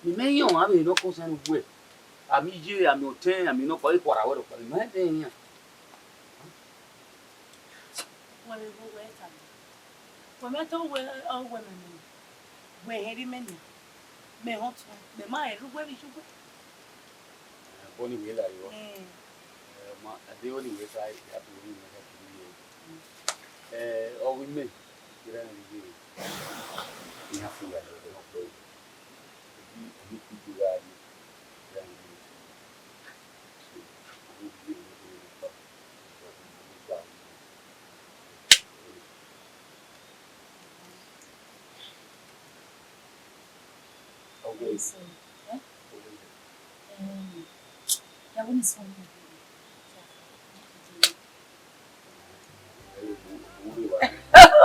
Mẹ mẹ yẹn ọ̀hún, àmì iná kó sẹ́nu wẹ̀. Àmì iye, àmì ọ̀tẹ́n, àmì iná kọ́, ikọ̀ ara wẹ̀rọ̀ pẹ̀lú mẹ́ ẹ̀ yẹn. Wẹ vbe vbo wẹ ta mẹ? Wẹ mẹ te wẹ, ọ wẹ mẹ mẹ. Wẹ hẹn rri mẹ nian. Mẹ họn tuẹn. Mẹ ma rẹn rre uwẹ vbe iye uwẹ. Ẹ, bọ ni wẹ la yọ. Ẹ. Ẹ, ma, a de wẹ ni wẹ ta, ya tu ni wẹ ta tu ni. Ẹ, ọ wẹ mẹ. Kira ni wẹ. Ni a fu ya lọ, ọ kpẹ.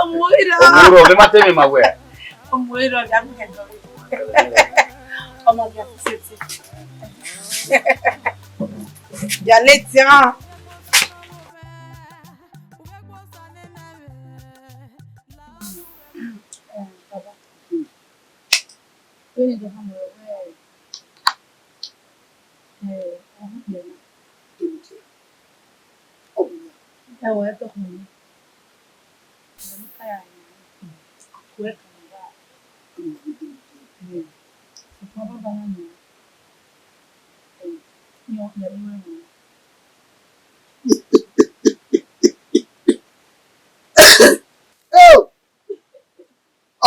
Ọmọ iro. Ọmọ iro, ọmọ iro, ọmọ iro, ọmọ iro, ọmọ iro. Ya leti, ah. Ẹwẹ, ẹ tọkọ mi. Ẹ, ọkọ baba na ni, ẹ, yan ọkpa ẹre wẹ. Eo!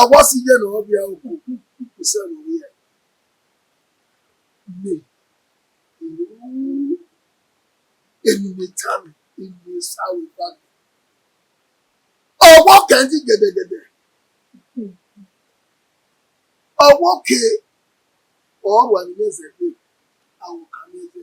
Ọwọ si ye ne ọ vbiẹ oko, isẹ ne ọ vbiẹ. Mẹ, enu ne tama, enu ne sa ru eva mẹ. Ọwọ kẹ ndi gẹdẹgẹdẹ. Ọwọ ke ọ rua ni mẹ zẹgbe, a wọ ka mẹ zẹ.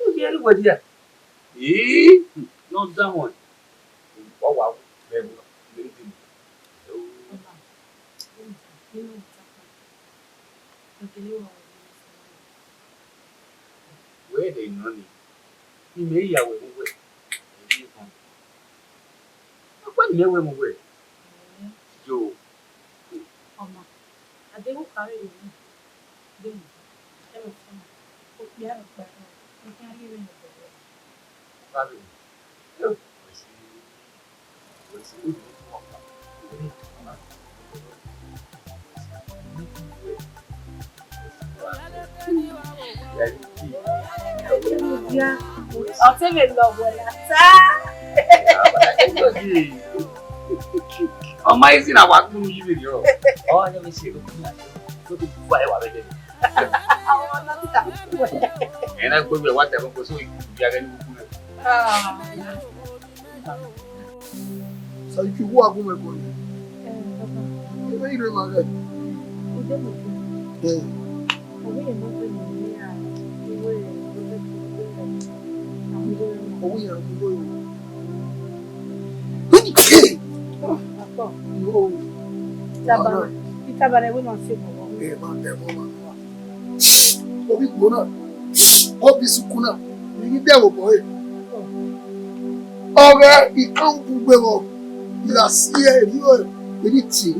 Ẹ, ye ẹre wẹ dia. Ii, ne ọ da họn. Wa wa vbe ẹvbo, vbe dee. Wẹ de nọ ni, imẹ ya wẹ mu wẹ, ẹ i vọn. Ọkpa ni mẹ wẹ mu wẹ. Yo. Ọma, a deghẹ u khare ye mwẹ, de mu, ẹmwẹ ọfumwa, okpia rhọkpa rhọ, ne ọ khian rhie mwẹ ye obọ rẹ. Khare. Yo. Ọ te vbe lọ wẹ na ta. Ọ ma easy na wa gbunu yi vberriọ. Ọ ya vbe se ro kuma. Ko ko wa e wa vbe de. Ena gbe wa ta ko so ya ghe ni ku. Sadiku, wa gu mwẹ guan. Ẹ, baba. Ẹ i rre ma ghẹ. Ẹ. Ọvbe iran mu igho yo. Itabana, itabana ẹvbo na si obọ. Ẹ ma dẹ ẹvbo na. Obi gbo na, obi sukun na, ni ghi dẹ ẹvbo obọ ẹre. Ọghẹ ikan bugbe vbọ, I gha si ẹre, erriọ ẹre, I ghi tie.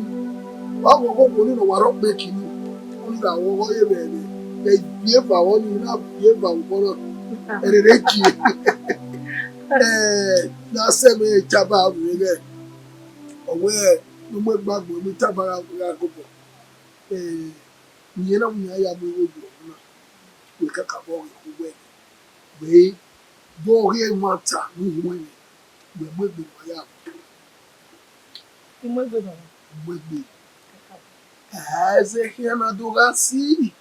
Wa ghọghọ wo nene ọwarọkpa kini, ọ ni gha ghọghọ ye vbe ẹre. Ẹ viọ eva vbọ ni, I na viọ eva vbọ na, ẹre rre gie. Ẹ, ne a sẹ mwẹ taba vbe ighẹ, ọ wẹ ne u mu egbe agbọn ne u taba gha gobọ. Ẹ, ne irẹn na mu iran ya mu igho ye ọmọ na, wẹ kakabọ ghe khu wẹ, wẹ vbe ọ ghi ẹmwata ne u huẹn nẹ, wẹ mu egbe ne uwa ya mu. I mu egbe nọ. Mu egbe. A zẹ khian na do gha si.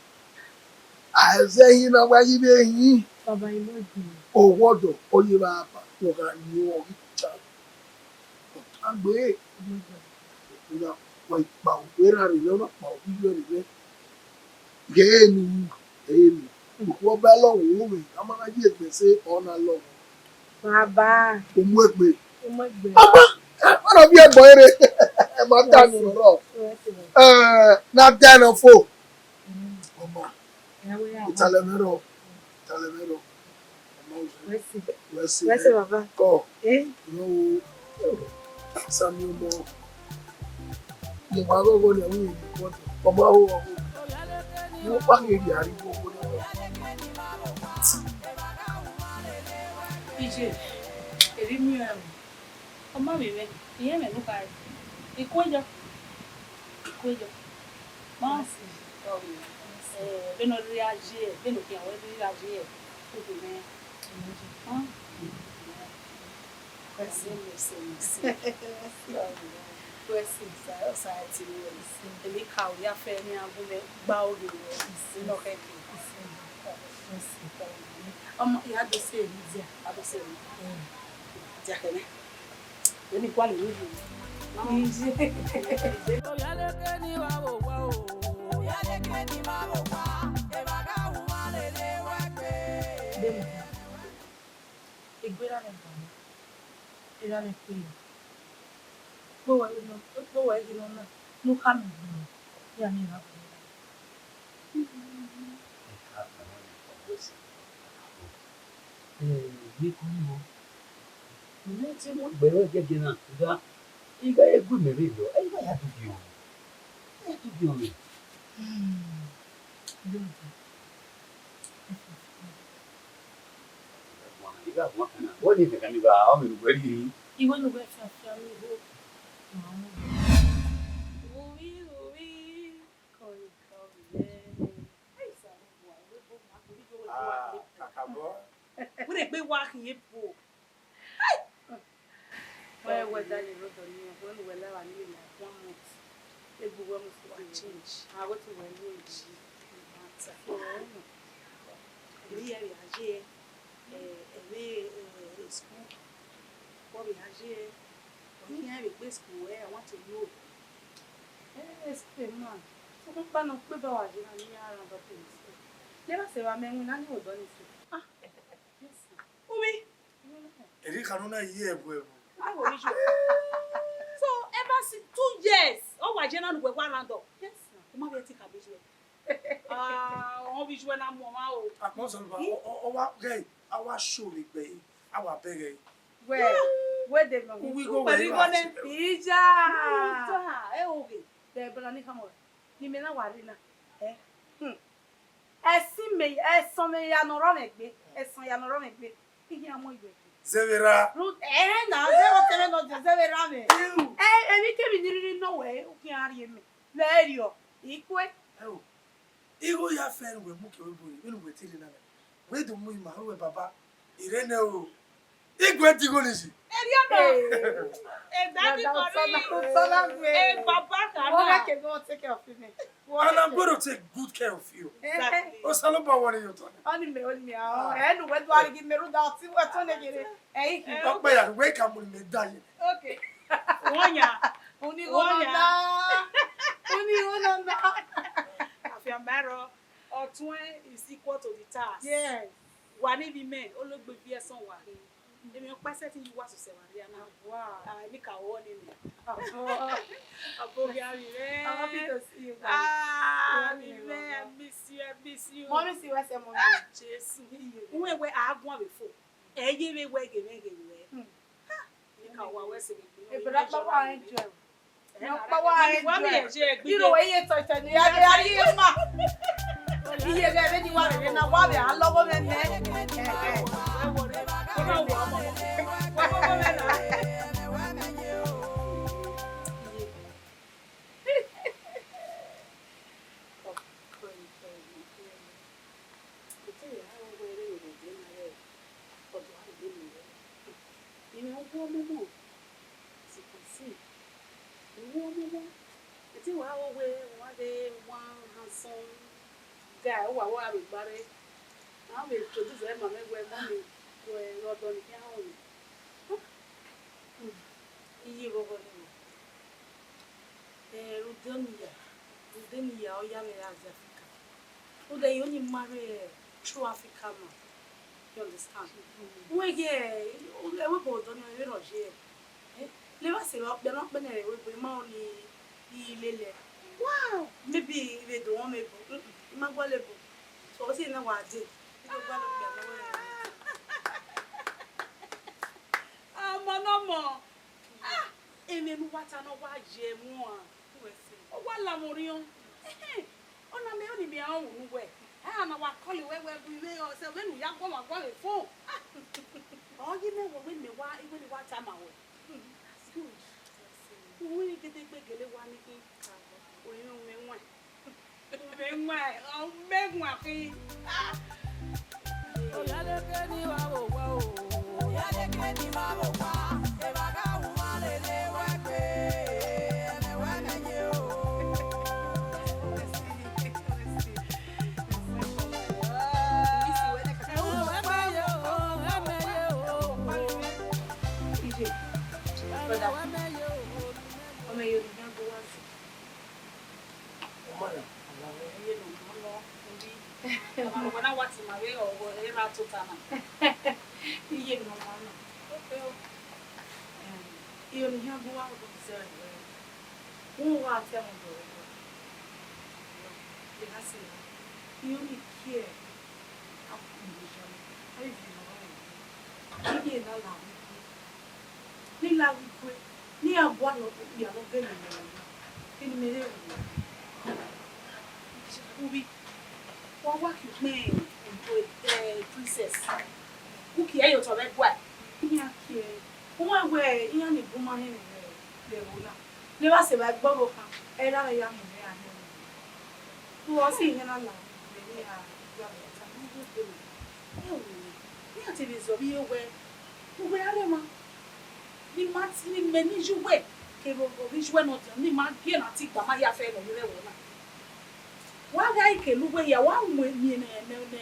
A zẹ hin na wa yi vbe hin. Baba, I mu egbe. Ọwọdọ, ọ ye vbe aba, ọ gha yin ọ ghi ta. Ọ ta gbe. Wa kpa erha rre nẹ, ọ na kpa ovbi iyọe rre nẹ. Ghẹ enu, ghẹ enu. Okhuo ọba lọghọ, uwẹ a ma na ye egbe ẹse, ọ na lọghọ. Baba. U mu egbe. U mu egbe. Baba, ẹ, ọ na viọ ẹbọ ẹre. Ẹ ma da unu rrọọ. Ẹ, na da ẹnọ fo. Ọma. Italẹ mwẹ rrọọ. Italẹ mwẹ rrọọ. Wẹ si. Wẹ si, wẹ si, baba. Kọ. Eh? No. Sami ọmọ. Ye wa ghọghọ ne ẹvbo ye ni kọ. Ọmọ ho ọmọ. Wo pa ke ri ari wo wo. Ije, eri mi ẹ. Ọ ma vbe mwẹ, irẹn mwẹ ne u khare. I kuẹyọ. I kuẹyọ. Ma si. Eh, vbene ọ rhirhi gha ye, vbene okhian ruẹ rhirhi gha ye, u do mwẹ. Mercy, mercy, mercy. Mercy, sa, sa, ti ruẹ. Emwi ka u ya fẹ ne iran gu mwẹ gba oghe ruẹ. Nọ khẹke. Ọmọ, I gha do sẹ emwi dia, I gha do sẹ emwi dia khẹ mwẹ. Vbene I gualọ emwi rhie. Deghẹ I gu erha mwẹ gba mwẹ, erha mwẹ kpele. Kpe uwẹ ghi nọ, kpe uwẹ ghi nọ na, ne u khama egbe mwẹ, iran ni ra vbe. Ẹ, vbe kọ ni vbọ? Mẹ te mu egbe ruẹ giẹgiẹ na, I gha, I gha gu imẹ vberriọ, ẹ, I gha ya dugie ọmwa. I gha dugie ọmwa. Hmm. Igho ni wẹ fiafia ni ho. Uvbi, uvbi, kọrin, kọrin, ẹ. Ẹ, Osanobua, wẹ bo ma, wẹ bo ma. Ah, kakabọ. Wẹ rhie egbe wa khian ebo. Wẹ, wẹ da ye rhodọ ni, wẹ ne uwẹ la evba ni vbe like one month. Egbe uwẹ must wa change. A wẹ te uwẹ lu eji. So, ẹ, ẹ, ẹ, ẹ, ẹ, ẹ, school. Wọ vbe gha ye, ọ khian vbe gbe school wẹ, I want to know. Eh, explain ma. Sokpan ọkpa nọ kpe ba wa ye na ni a rhan dọkọ ni sẹ. Ne wa sẹ vbe amẹ winna ni odọ ni sẹ. Ah, yes, sir. Umi. Eri kha nọ na ye ẹvbo ẹvbo. Awo mi ju. So, ever since two years, ọ wa ye na nu wẹ wa rhan dọ. Yes, sir. U ma vbe ẹtin ka be ju. Ah, ọ vbe ju na mu ọmwa o. Akpọ sọlọ ba, ọ, ọ, ọ wa gẹ, a wa show vbe gbe, a wa bẹghe. Wẹ, wẹ de nọ. Uwi go wẹ. Ija. Ija, ẹ oghe. Bẹ bra ni khama. Ni mẹ na wa rre na. Eh. Hmm. Ẹsin mẹ, ẹsọn mẹ ya nọ rọ mwẹ gbe. Ẹsọn ya nọ rọ mwẹ gbe. Ihian mu iwe. Zẹvbe ra. Ru, eh, na, zẹvbe ọtẹn mwẹ nọ, zẹvbe ra mwẹ. Iu. Eh, emwi kemwi ni rhirhi nọ wẹ, u khian rhie mẹ. Vbe ẹriọ, i kue. Ẹ o. Igho ya fẹ ne uwẹ mu ke vbe ebo re, vbene uwẹ te rre na nẹ. Wẹ do mu ima, wẹ baba, I rre nẹ o. Igwe digho ni yi. Eriọ nọ. Hey. Eh, daddy Brother Kori. Usana, Usana gbe. Eh, baba Kana. Wọ́n fẹ́ kẹ́ wọ́n take care of me. And I'm going to take good care of you. Exactly. Osanobua wọrẹ yọ tọ. Ọni mẹ, ọni mẹ, ah, ẹnu wẹ do ari gi mẹ ru da ọtí wẹ tọ ne gere. Ẹ yi ki. Ọkpẹ ya, wẹ ka mu ni mẹ da ye. Okay. Wọ́n ya. Oni wọ́n na. Oni wọ́n na. Afianmaro, ọtuẹn is equal to the tax. Yes. Wa ni vbe imẹ, ologbe viẹ ẹsọn wa khin. Emwi ọkpa sẹtin ye uwa sosẹ vbe arrian na. Wow. Ah, eni ka wọ nene. Abo. Abo ghi a vbe mwẹ. I'm happy to see you guys. Ah, I miss you, I miss you, I miss you. Love you, love you. Miss you, I miss you. Mommy, see what's your mommy? Ah, Jesu. Iye. Uwẹ wẹ a guan vbe fo. Ẹ ye vbe wẹ ghe mwẹ ghe wẹ. Hmm. Ha! Eni ka wa wẹ sẹ vbe gbe. Ebra kpa wa enjoy. Nọkpa wa enjoy. Iro wẹ ye touch ni ya ya ye ma. Iye ghẹ vbe ni wa rere na wa vbe a lọghọ mwẹ nẹ. Imẹ wu ọmọmọ, sikọsi, I wu ọmọmọ. I te wa ho wẹ wa de one handsome guy, uwa wa vbe gbarre. A vbe introduce ẹre ma mwẹ wẹ, mummy, wẹ ọdọ ne I khian họn nẹ. Iye vbe ọghọ nẹ. Eh, rhunmwuda ọnii ya, rhunmwuda ọnii ya, ọ ya mwẹ gha zẹ Africa. Rhunmwuda ọnii ma rre true Africa man. You understand? Wẹ ghe, ẹvbo ebo ọdọ nọ vberriọ ye. Eh, levba sẹ vbe ọkpia ne ọ kpẹnẹ ẹvbo ebo, I ma rẹn ọnii lele. Wow! Maybe I vbe do mwẹ ebo, mm, mm, I ma gualọ ebo. So, ọ si na wa dee, I do gualọ ọkpia ne ọ rẹn. Ọmọ ne ọmọ. Ah, emwi ne uwa ta ne ọ wa ye ẹmwẹ uan. Ọ wa la mwẹ orhiọn. Ehẹn, ọna mẹ ọnii mẹ a ru ne uwẹ. A na wa call wẹ, wẹ gu ivbi ọ sẹ vbene u ya guọmwa guan vbe phone. Ah, ọ ye mẹ wẹ, wẹ mẹ wa, wẹ ne wa tama wẹ. That's good. Uwẹ gedegbe gele wa ni khin. Orhiọn mẹ wan. Mẹ wan, ọ mẹ wan khin. Ah. Oyaleke ni wa wo wa o. Oyaleke ni wa wo wa. Eva ga wu wa lele wa gbe. Ẹmwẹ wẹ mẹ ye o. Ije, brother, ọmọ Yoruba go wa si. Ọmọ na, ọmọ na, iye ne ọ ma nọ, ndi. Ọmọ na wa ti ma vbe ọghọ, ẹ ra tota na. Iye ne ọ ma nọ. Okay o. Em, iye ne ọ ma nọ, wa zẹ rẹ. Wọ́n wá àti àwọn ọ̀dọ́ rẹ̀ wá. Ẹ ká sì wá. Iye ne ọ kí ẹ, a kú ìwé jọ. A yẹ fi hàn wá ìwé. Iye na la wí pé. Ni la wí pé. Ni a wá lọ, ìyá lọ bẹ́ẹ̀ ni mo wá. Kí ni mi lè wò? Ubi, wa wa ki ukpẹn, eh, princess. Uki ẹ ye otọ vbe ẹguae. Iran ke, u ma wẹ iran ni bun ma hẹn vbe ẹvbo na. Ne wa sẹ vbe ẹgbẹ ọvbokhan, ẹ ra ya mu mwẹ a hẹn. Tu ọ si hẹn na la, vbe ne a gua vbe ẹta, ne u gbe mu. Ẹ wo, iran te vbe zọ vbe iye wẹ, uwẹ a rre emwa. Ne ima ti, ne imẹ ne iyuwẹ, kevbe ovbi iyuwẹ ne ọ diọn, ne ima gie ne a ti gba ma hia fẹ ne ọ yevbe ẹvbo na. Wa gha ke ne uwẹ hia, wa mu emwi ne, ne, ne,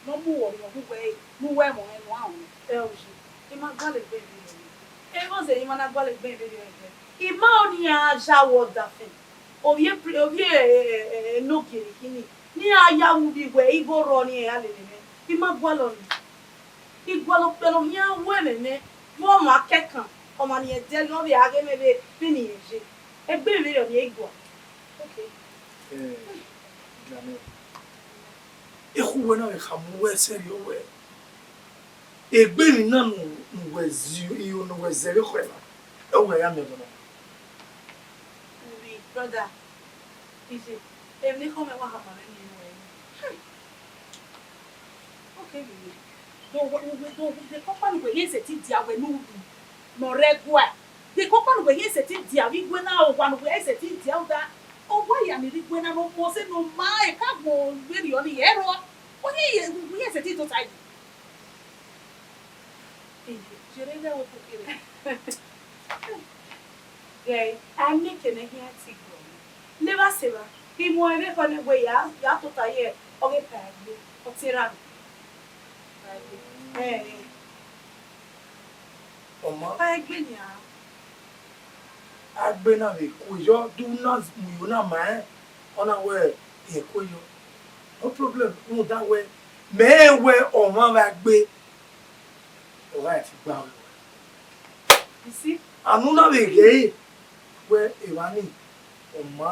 ne ọ mu uwẹ ọrọre vbe uwẹ, ne uwẹ ẹmwẹ ọnrẹn ne uwa rọnrẹn. Ẹ o yi, I ma gualọ egbe vberriọ. Ẹghẹ ọzọ, I ma na gualọ egbe vberriọ ẹgbẹ. I ma ọnii a ya wẹ ọdafẹn. Ovbi e pri-, ovbi e, e, e, e, ne ogie vbe khin ni, ne iran ya mu vbe wẹ igho rrọọ ne iran ya lele mwẹ. I ma gualọ nii. I gualọ okpia ne ọ khian ru ẹmwẹ mwẹ, vbe ọmwa kẹkan, ọmwa ne irẹn dẹghe, ọ vbe a ghe mwẹ vbe, vbene irẹn ye. Egbe vberriọ ne I gua. Okay. Eh, Daniel, ekhu wẹ na vbe khama uwẹ sẹrriọ wẹ, egbe emwi na ne uwẹ zi, iro ne uwẹ zẹ vbe ekhọe na, ẹ wẹ ya miẹn ọdọ na. Ubi, brother, Ije, emwi ne ekhọe mwẹ wa khama mwẹ nii wẹ. Hmm. Okay, Mimi. Do we, we, do we, de kọkpa ne uwẹ ye sẹtin dia wẹ ne u ru, ne ọ rre ẹguae. De kọkpa ne uwẹ ye sẹtin dia vbe igue na, owa ne uwẹ ye sẹtin dia uda. Owa hia ni rre igue na ne ọ mose ne ọ ma eka gbọn vberriọ ni, ẹ rrọọ. Uwẹ ye, uwẹ ye sẹtin tota yi. Ghẹ, a miẹn ekẹ ne khian ti gbe ọmọ. Ne evba sẹ evba, I mu ẹn vbe ekhọe nẹ wẹ ya, ya tota ye ọghe Paegbe, ọ te ra nọ. Paegbe. Ẹ, ẹ. Ọ ma. Paegbe nian. Agbe na vbe ku yọ, do na mu yo na ma ẹn, ọ na wẹ irẹn ku yọ. No problem, rhunmwuda wẹ, mẹ rẹn wẹ ọmwa vbe agbe. Ọ gha ti gba wẹ. You see? Anu na vbe ghe ẹre, wẹ evba ni, ọ ma,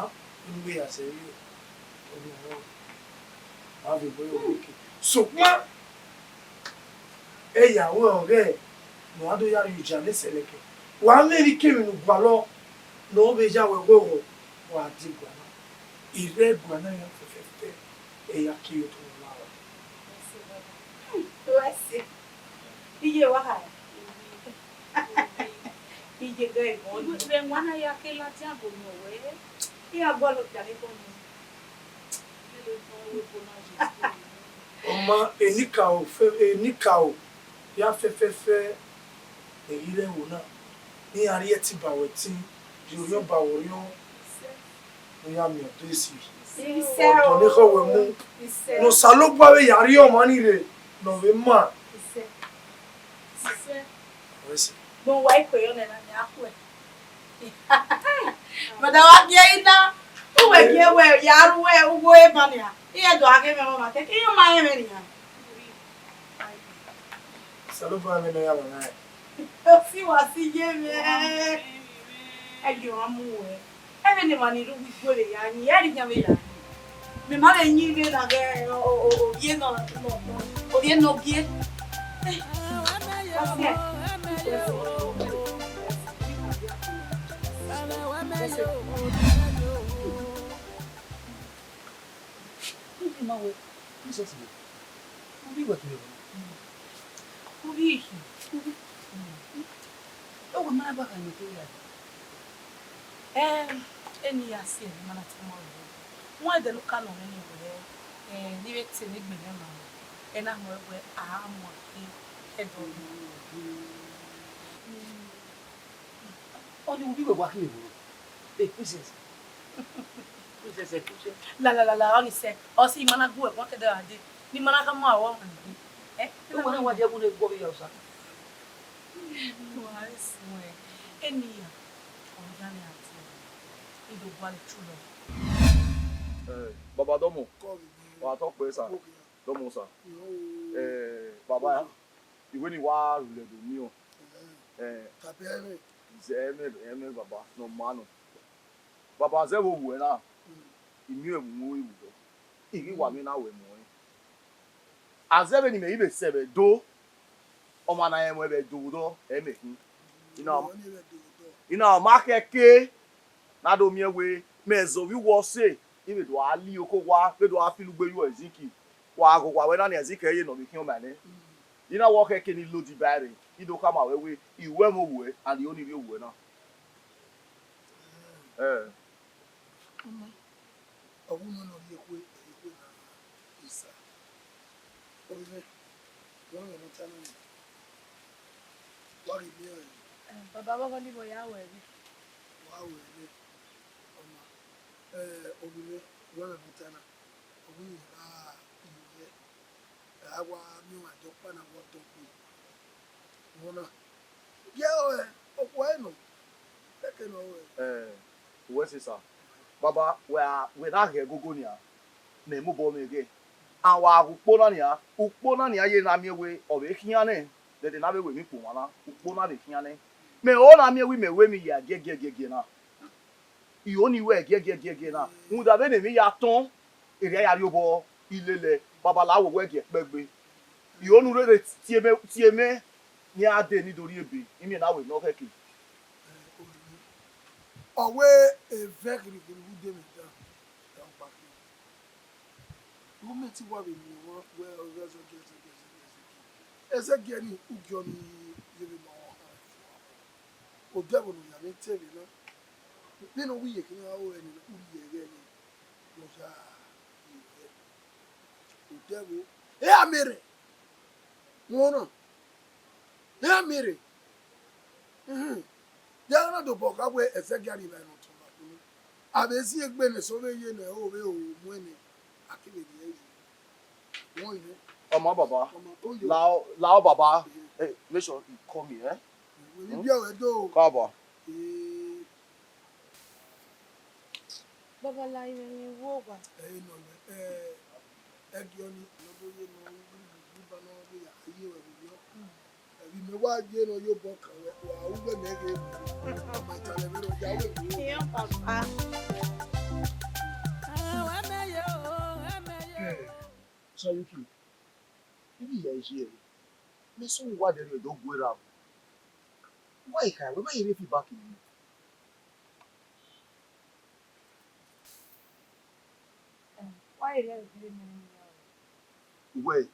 unu vbe ya zẹ vbe ọnii, ma vbe wẹ ọvbehe. Sokpan, ẹi ya wẹ ọghẹ ne ọ do ya rrie oja ne Sẹlẹkẹ. Wa mwẹ emwi kemwi ne u gualọ ne ọ vbe ya wẹ ẹghọghọ, wa dee guan na. Irẹguan na iran fẹfẹfẹ, ẹi ya ke ye otọ ne ọ la ruẹ. Wẹ se, iye wa kha. Iye gẹ ẹvbo. Vbe wan na ya ke ladian bọ nọ wẹ, I gha gualọ khian ne ẹbọ nọ. Ọ ma, enikaro fẹ, enikaro ya fẹfẹfẹ, ẹre I rre ẹvbo na, ne iran rhie ẹtin ba wẹ ẹtin, rhie orhiọn ba wẹ orhiọn, ne u ya miẹn ọdọ esi. Ọdọ ne ekhọe wẹ mu, ne Osanobua vbe ya rhie ọmwa ni rre ne ọ vbe ma. Wẹ se. Gun wa ikue yọ nẹ na, nian khuẹ. Brother, wa gie ina, uwẹ gie wẹ ya ru wẹ uwu ema nia. Iye do a ghe mwẹ ọmwa kẹkẹ, iye ọma rẹn mwẹ nian. Osanobua mwẹ ne ọ ya mwẹ na. Osi wa si ye mwẹ. Ẹ gie ọmwa mu wẹ. Ẹ vbe ne emwa ni rre uwu igue vbe ya yin, ẹ rhie iran vbe ya yin. Mẹ ma vbe yin vbe na ghẹ o, o, o, ovie nọ, nọ, nọ, ovie nọ gie. Ọsiẹ. Ubi ma wẹ, Jesus wẹ, ubi wẹ kevbe ẹvbo na. Ubi ikhi. Ubi. Ubi. Owa ma na gba kha ne ọ kere ya. Ẹn, eni ya si ẹre ma na tama ruẹ. Wan ẹdẹ ne u ka nọ mwẹ ni wẹ, ẹn, ne I vbe te ne egbe mwẹ ma, ẹ na họn wẹ a mu ẹdọ nọ. Ọni ubi wẹ wa khin vbe ẹvbo na? Eh, princess. Princess, eh, princess. La, la, la, la, ọni sẹ, ọ si ima na gu ẹre, wan kẹdẹ ra dee, ne ima na khama ọmwa ni. Eh? Uwẹ na wa dia ẹvbo ne ẹguọ vbe ya osa. Wa suẹn, eni ya, ọ ya ne a tie, I do gualọ true love. Eh, baba Dọmọ, wa tọ kpẹ sa, Dọmọ sa. Eh, baba ya, iwẹ ni wa rhulẹ do miẹn. Eh, zẹ ẹmwẹ, ẹmwẹ baba, ne ọ ma nọ. Baba zẹ vbe owuẹ na, I miẹn ẹmwẹ unu vbe ru. I ghi wa miẹn na wẹ mu ẹn. A zẹ vbene imẹ i vbe sẹ vbe Ẹdo, ọmwa ne a rẹn mwẹ vbe Ẹdo vbe odọ, ẹ mẹ khin. I na, I na ma khẹke ne a do miẹn wẹẹ mẹ zẹ ovbi uwu ọse, I vbe do a li oko owa, vbe do a filo ugbe ye uẹ Zinki. Wa ghe owa wẹ na nian, Zinki ẹre ye ne ọ vbe khian ọmwa nẹ. I na wẹ ọ khẹke ne I lodiba ẹre, I do khama ruẹ wẹẹ, I ru ẹmwẹ owuẹ, and I only rhie owuẹ na. Ẹ. Ọma, ọ wu nọ ne ọ rhie ekhue, ọ rhie ekhue na, isa. Ovbi mwẹ, wẹ ọmwa ne ọ ta na nẹ, wa ghi miẹn ọẹn. Eh, baba, vbọghọ ni vbe ya wẹ vbe? Wa wẹ vbe, ọma. Eh, ovbi mwẹ, wẹ ọmwa ne ọ ta na, ọ wu ne I gha rhie owuẹ. A wa miẹn ọmwa dọkpa na, wa tọ kpe. Wọ na, gie ọe, okhuo ẹre nọ, kẹkẹ nọ ọe. Eh, uwẹ sẹ sa. Baba, wẹ a, wẹ na ghẹ gogo nian, mẹ mobọ mwẹ ghẹ. A wa ghe ukpo na nian, ukpo na nian ye na miẹn wẹẹ ọ vbe khian nẹ, dẹdẹ ne a vbe wẹ emwi kpo wan na, ukpo na vbe khian nẹ. Mẹ ho na miẹn wẹẹ mẹ wẹ emwi hia giẹgiẹgiẹgiẹ na. I ho ni wẹ giẹgiẹgiẹgiẹ na, rhunmwuda vbene emwi ya tọn, erriọ ya rrie obọ, I lele, baba la wẹ wẹ gie ẹkpẹgbe. I ho ne u rere tie mẹ, tie mẹ, ne I a dee ne I do rhie ebe, I miẹn na wẹ ne ọ khẹke. Ọ wẹ evẹ kirikiri vbe ude mwẹ dan, dan ọkpa khin. Gu mẹ te wa vbe miẹn ọmwa wẹ ọ ghe Ẹzẹgiẹ, Ẹzẹgiẹ, Ẹzẹgiẹ, Ẹzẹgiẹ. Ẹzẹgiẹ ni ugie ọnii ye vbe ma ọmwa han fua. Odẹ ẹvbo ne ọ ya mwẹ te vbe na. Vbene ọ wu iyeke iran ru ẹre ni, u rhie ẹghẹ ni, ne ọ ya rhie ẹghẹ. Odẹ ẹvbo, e a miẹn rre. Wọn na, e a miẹn rre. Uhunmwu. Ya na dobọ gha wẹ Ẹzẹgiẹ rhie evbare ne ọ tọn na kunu. A vbe zin egbe ne eso vbe ye ne ẹro vbe ro mu ẹn nẹ, a kevbe rhie ẹre. Wẹ ọnii nẹ. Ọma baba. Ọma, oyo. Lao, lao baba. Ehe. Eh, make sure you call me, eh? Wẹ vbe ibiẹ wẹ do. Káàbọ̀. Eh. Baba la ivẹ ne I ru owa. Ẹ i nọ wẹ, ẹ, ẹgiọ ni, ne ọ do ye nọ, ugbugbu ba nọ, ọ do ya, a ye wẹ vbe yọ. Mm. Emwi mẹ wa ye ne ọ ye obọ kan wẹ, wa ru wẹ mẹ ghe, ma ta lẹ vbe rọ ya wẹ. Iran papa. Eh, Sayuki, ibi ya iye ẹre. Mẹ sẹ uwa dẹ rhie do gu erha. Uwa i kha, wẹ ma ye rhie fi back in. Uwẹ,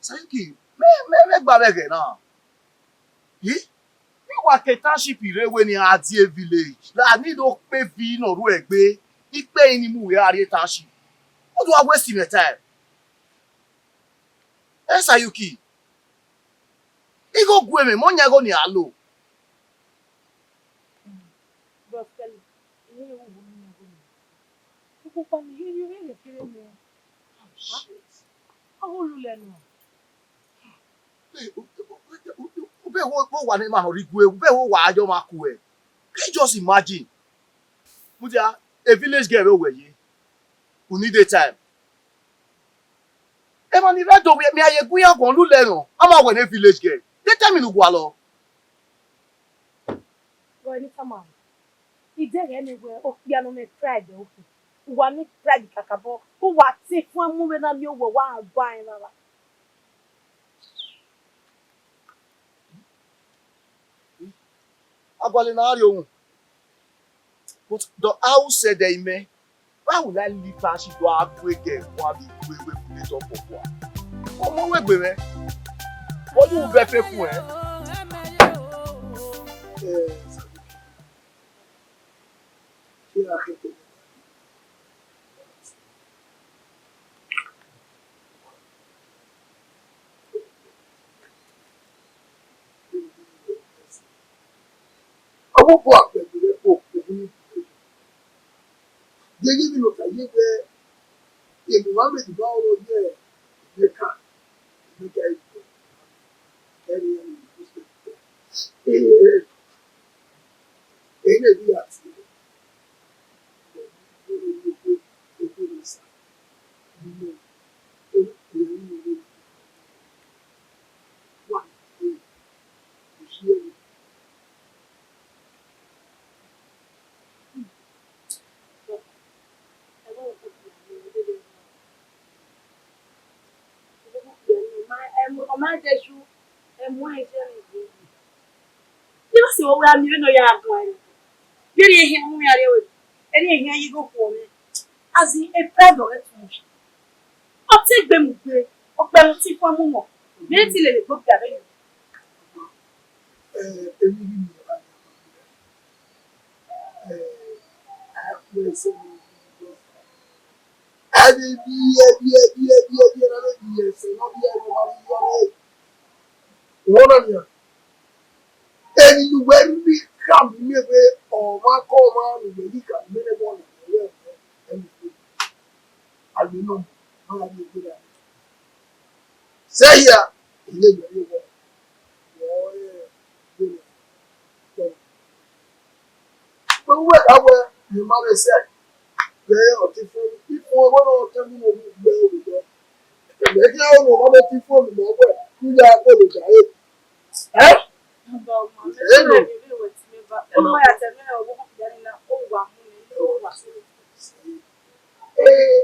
Saiki, mẹ, mẹ, mẹ gba vbe ẹghẹ na. Ih, ne wa ke township rre wẹ ne a die village, la ni do kpe vi ne ọ ru ẹgbe, ikpe ni mu wẹ a rrie township. What do I waste my time? Eh, Sayuki, igho gu mwẹ, mọ yan igho ne a lo. Bros Kelly, I rẹn vbe uwu ne ọ gu mwẹ. Ukpokpa ni, I rẹn vbe kere mẹ. Ọ ghẹ lulẹ nọ. Ube wo, wo wa ne emwa ne ọ rhie igue, ube wo wa yọ ọmwa ku ẹ. Can you just imagine? Mudia, a village girl vbe wẹ ye. You need a time. Emwa ni rre do wẹ, mẹ a ye gu iran guan lulẹ nọ, a ma wẹ ne village girl. Daytime ne u gualọ. Wẹ ni tama, I deghẹ ne wẹ okpia nọ mwẹ pride okhu. Uwa ni pride kakabọ, uwa te fuẹn mu vbe na miẹn owẹ wa gua rẹn vbavba. A gualọ ne a rrie ohun. But the house said, imẹ, why would I leave her? She do a gue girl, wa bi gue we put it up for wa. Ọmọ wẹ gbe mwẹ. What do you bet for, eh? Eh, Ọmọ bọ akpẹgbe rẹ kpo, yeye vbene ọ ta ye wẹ, emwi Mohammed ba ọrọ ye Mecca, Mecca, ẹre iran ni Muslim. Ee, ẹre ne I ya tie. Ọ ma dẹ ju, ẹ mu ẹn jẹ ne I gbe. Ne I ma sẹ vbe ọ wẹ a miẹn vbene ọ ya guan ẹre. Vbene ehian mu iran rre, ẹre ehian ye igho khuọ mwẹ. As in, a pride ọre too much. Ọ te gbe mu gbe, ọ kpẹ mu ti fua mu mọ. Vbe te lele gbe okpia vbe yo. Eh, emwi ghi miẹn evba nian, eh, a kpe ẹse ni. Ẹvbi, ẹvbi, ẹvbi, ẹvbi, ẹvbi, ẹvbi, ẹvbi, ẹse ne ọ biẹ ne ọ ma rhie yọ rre. Ọna nian. Emwi ne uwẹ rhirhi khama miẹn wẹ ọmwa ke ọmwa ne uwẹ rhirhi khama miẹn wẹ ọna, wẹ, ẹmwẹ, agbe nọ, ma gha rhie egbe ra. Sẹ hia, I lele ẹre wẹ, wẹ ọre, wẹ, wẹ. Wẹ, wẹ, a wẹ, ne ima vbe sẹ, wẹ, ọ te fo, ifo, wẹ, ọ te mu, wẹ, wẹ, wẹ. Ẹgbẹ kẹ ọ nọ, ọ ma vbe te ifo, ne ima wẹ, ne ya kpolo ja re. Ẹ? Baba, ọma, mẹ, ẹ nọ, tẹrẹ mi, vbe wẹ ti mẹ ba. Ẹ ma ya tẹrẹ mi, ọ wọ ya ni na, ọ wa mu mi, ọ wa. Ee,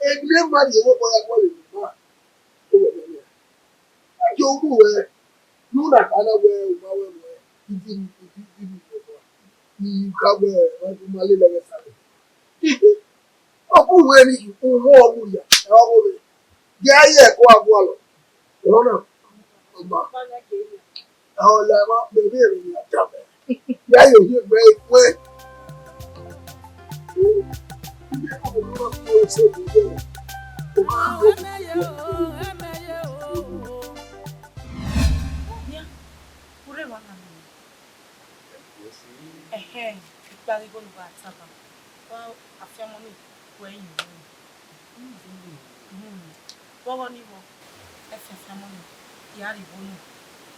emwi ne ma rhie vbe obọ ya gualọ emwi ma, ọ wẹ mẹ nian. Ẹ jọ ru wẹ, ne u na kha na wẹ, u ma wẹ wẹ, ibi ni, ibi, ibi ni wẹ wẹ, ne u kha wẹ, u ma lele ẹghẹ sare. Ọ bu wẹ ni, u mu ọ mu ya, ẹ ọ vbe. Gie a ye ẹko a gualọ. Ọna, ọma. Ẹ ọ la ẹmwa, mẹ vbe rhie ya ta mẹ. Ya ye ohiẹn gbe ẹre. Urre wa na nọ. Ẹhẹn, ikpia ghi gho ne uwa taba. Wa afianmọ ni, wẹ yi. Hmm. Vbe ọghọ ni vbọ, ẹfianfianmọ ni, ya rhie igho nọ.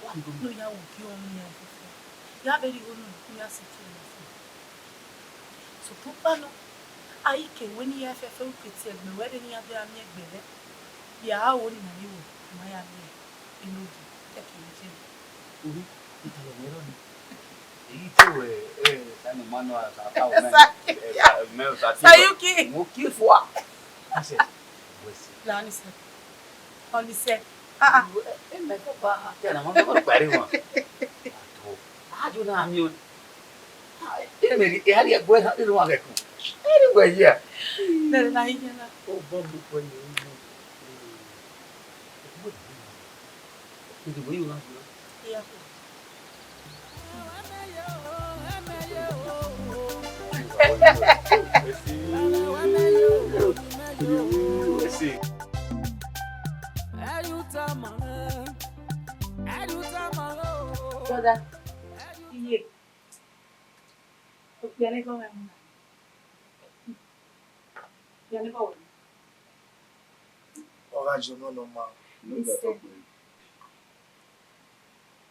Wa do ne u ya ru gie ọmọ iran fẹfẹ. Ya vbe rhie igho nọ, ne u ya sẹ ike nọ fẹfẹ. Sokpan ukpa nọ, a i ke wẹ ne iran fẹfẹ, u ke tie ẹgbẹ wẹ vbene iran gbe ra miẹn ẹgbẹ rẹ. Ya a wo ni na ye wo, ma ya miẹn enogie, ẹki ye jẹ. Ohi, italọ mwẹ rọ ni. Eyi te wẹ, eh, Simon ma nọ asa ta wẹ na. Sa-, eh, sa-, mẹ o sa ti Sayuki. Mo ki fua. Nise, wẹ si. La nise. Ọ nise. Ah, ah. Eh, eh, mẹ ko ba, te na ma ko pare wan. Ato. A jo na mi o. Ah, eh, mẹ ri, eh, a ri ẹguẹ na, ri wan gẹku. Eh, ri wẹ ya. Nẹ, na iye na. O bọ bu kue ni. Brother, iye. Okpia ne gọ mwẹ mu na. Okpia ne gọ wẹ. Ọ gha jẹ ọmọ ne ọ ma. Ise.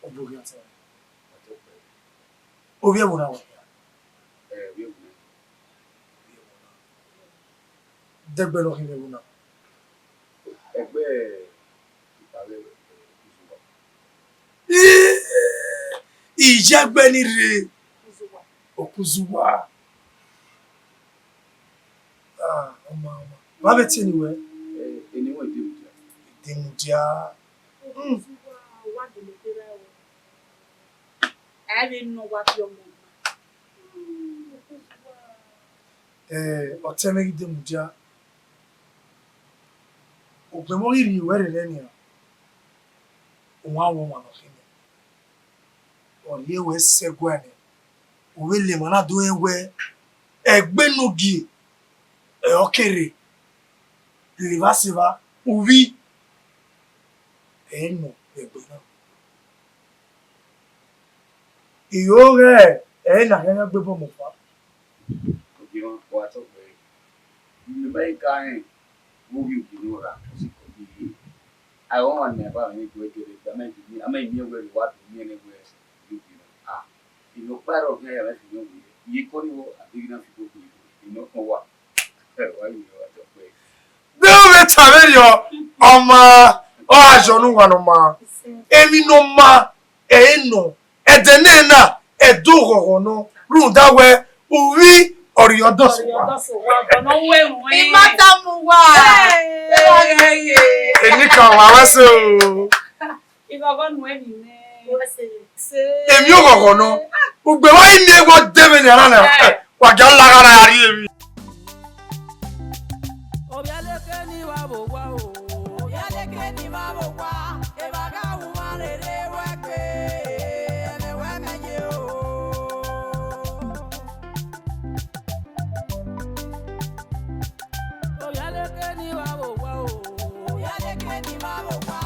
Ọ bu ghi ọtẹn. Ovbi ẹvbo na wẹ hia? Eh, ovbi ẹvbo na. Ovbi ẹvbo na. Dẹgbẹ ne ọ khin vbe ẹvbo na? Ẹgbẹ Ipa vbe Okuzuwa. Iye ẹgbẹ ni rre. Okuzuwa. Ah, ọma, ọma. Wa vbe tie ni wẹ? Eh, eni wẹ Idemudia. Idemudia. Mm. Okuzuwa, wa dele kherha o. Ẹ vbe nọ wa fi ọmọ ma. Eh, ọtẹn mwẹ ghi de mudia. Ugbẹn mwẹ ghi rhie ruẹ rre nian, uwan wẹ ọmwa ne ọ khin nẹ. Ọ rhie ruẹ sẹ ẹguae nẹ, u vbe le emwa na do rẹn wẹ ẹgbẹ enogie ọre ọ ke rre. Lele evba sẹ evba, uvbi ẹre nọ vbe ẹgbẹ na. Iro ghẹ ẹre na khian ya gbe obọ mẹ ọkpa. Ogiemwa, wa tọ gbe ẹre. Mẹ ma i ka rẹn vbe ovbi ogie ne ọ ra sikẹ ọghe. A i re ọmwa ne a ba mwẹ gu ẹre gele, a ma i miẹn wẹ rre, wa do miẹn nẹ wẹ ovbi ogie na. Ah, ino kpa rrọọ khian ya mwẹ fi nọ wẹ, iye kọ ni vbọ, a deghẹ na fi koko ino, ino kọn wa. Wa yi wa tọ gbe ẹre. De u vbe ta vberriọ, ọma, ọ gha yọ ne uwa ne ọ ma. Emwi ne ọ ma, ẹre nọ, ẹdẹ nẹ na, ẹdẹ oghọghọ nọ, rhunmwuda wẹ, uvbi ọrriọ dọsẹ uwa. I ma tama uwa. Enikaro wa wẹ ẹse o. Ighọghọ nuẹn ni nẹ. Emwi oghọghọ nọ. Ugbe wa i miẹn wẹ ọ de vbe nian na, wa gia la gha na rhie emwi. Ovbi ẹleke ni wa vbe owa o. Ovbi ẹleke ni wa vbe owa. Evba gha wu mwa rere wẹ gbe, ẹmwẹ wẹ mẹ ye o. Ovbi ẹleke ni wa vbe owa o. Ovbi ẹleke ni wa vbe owa.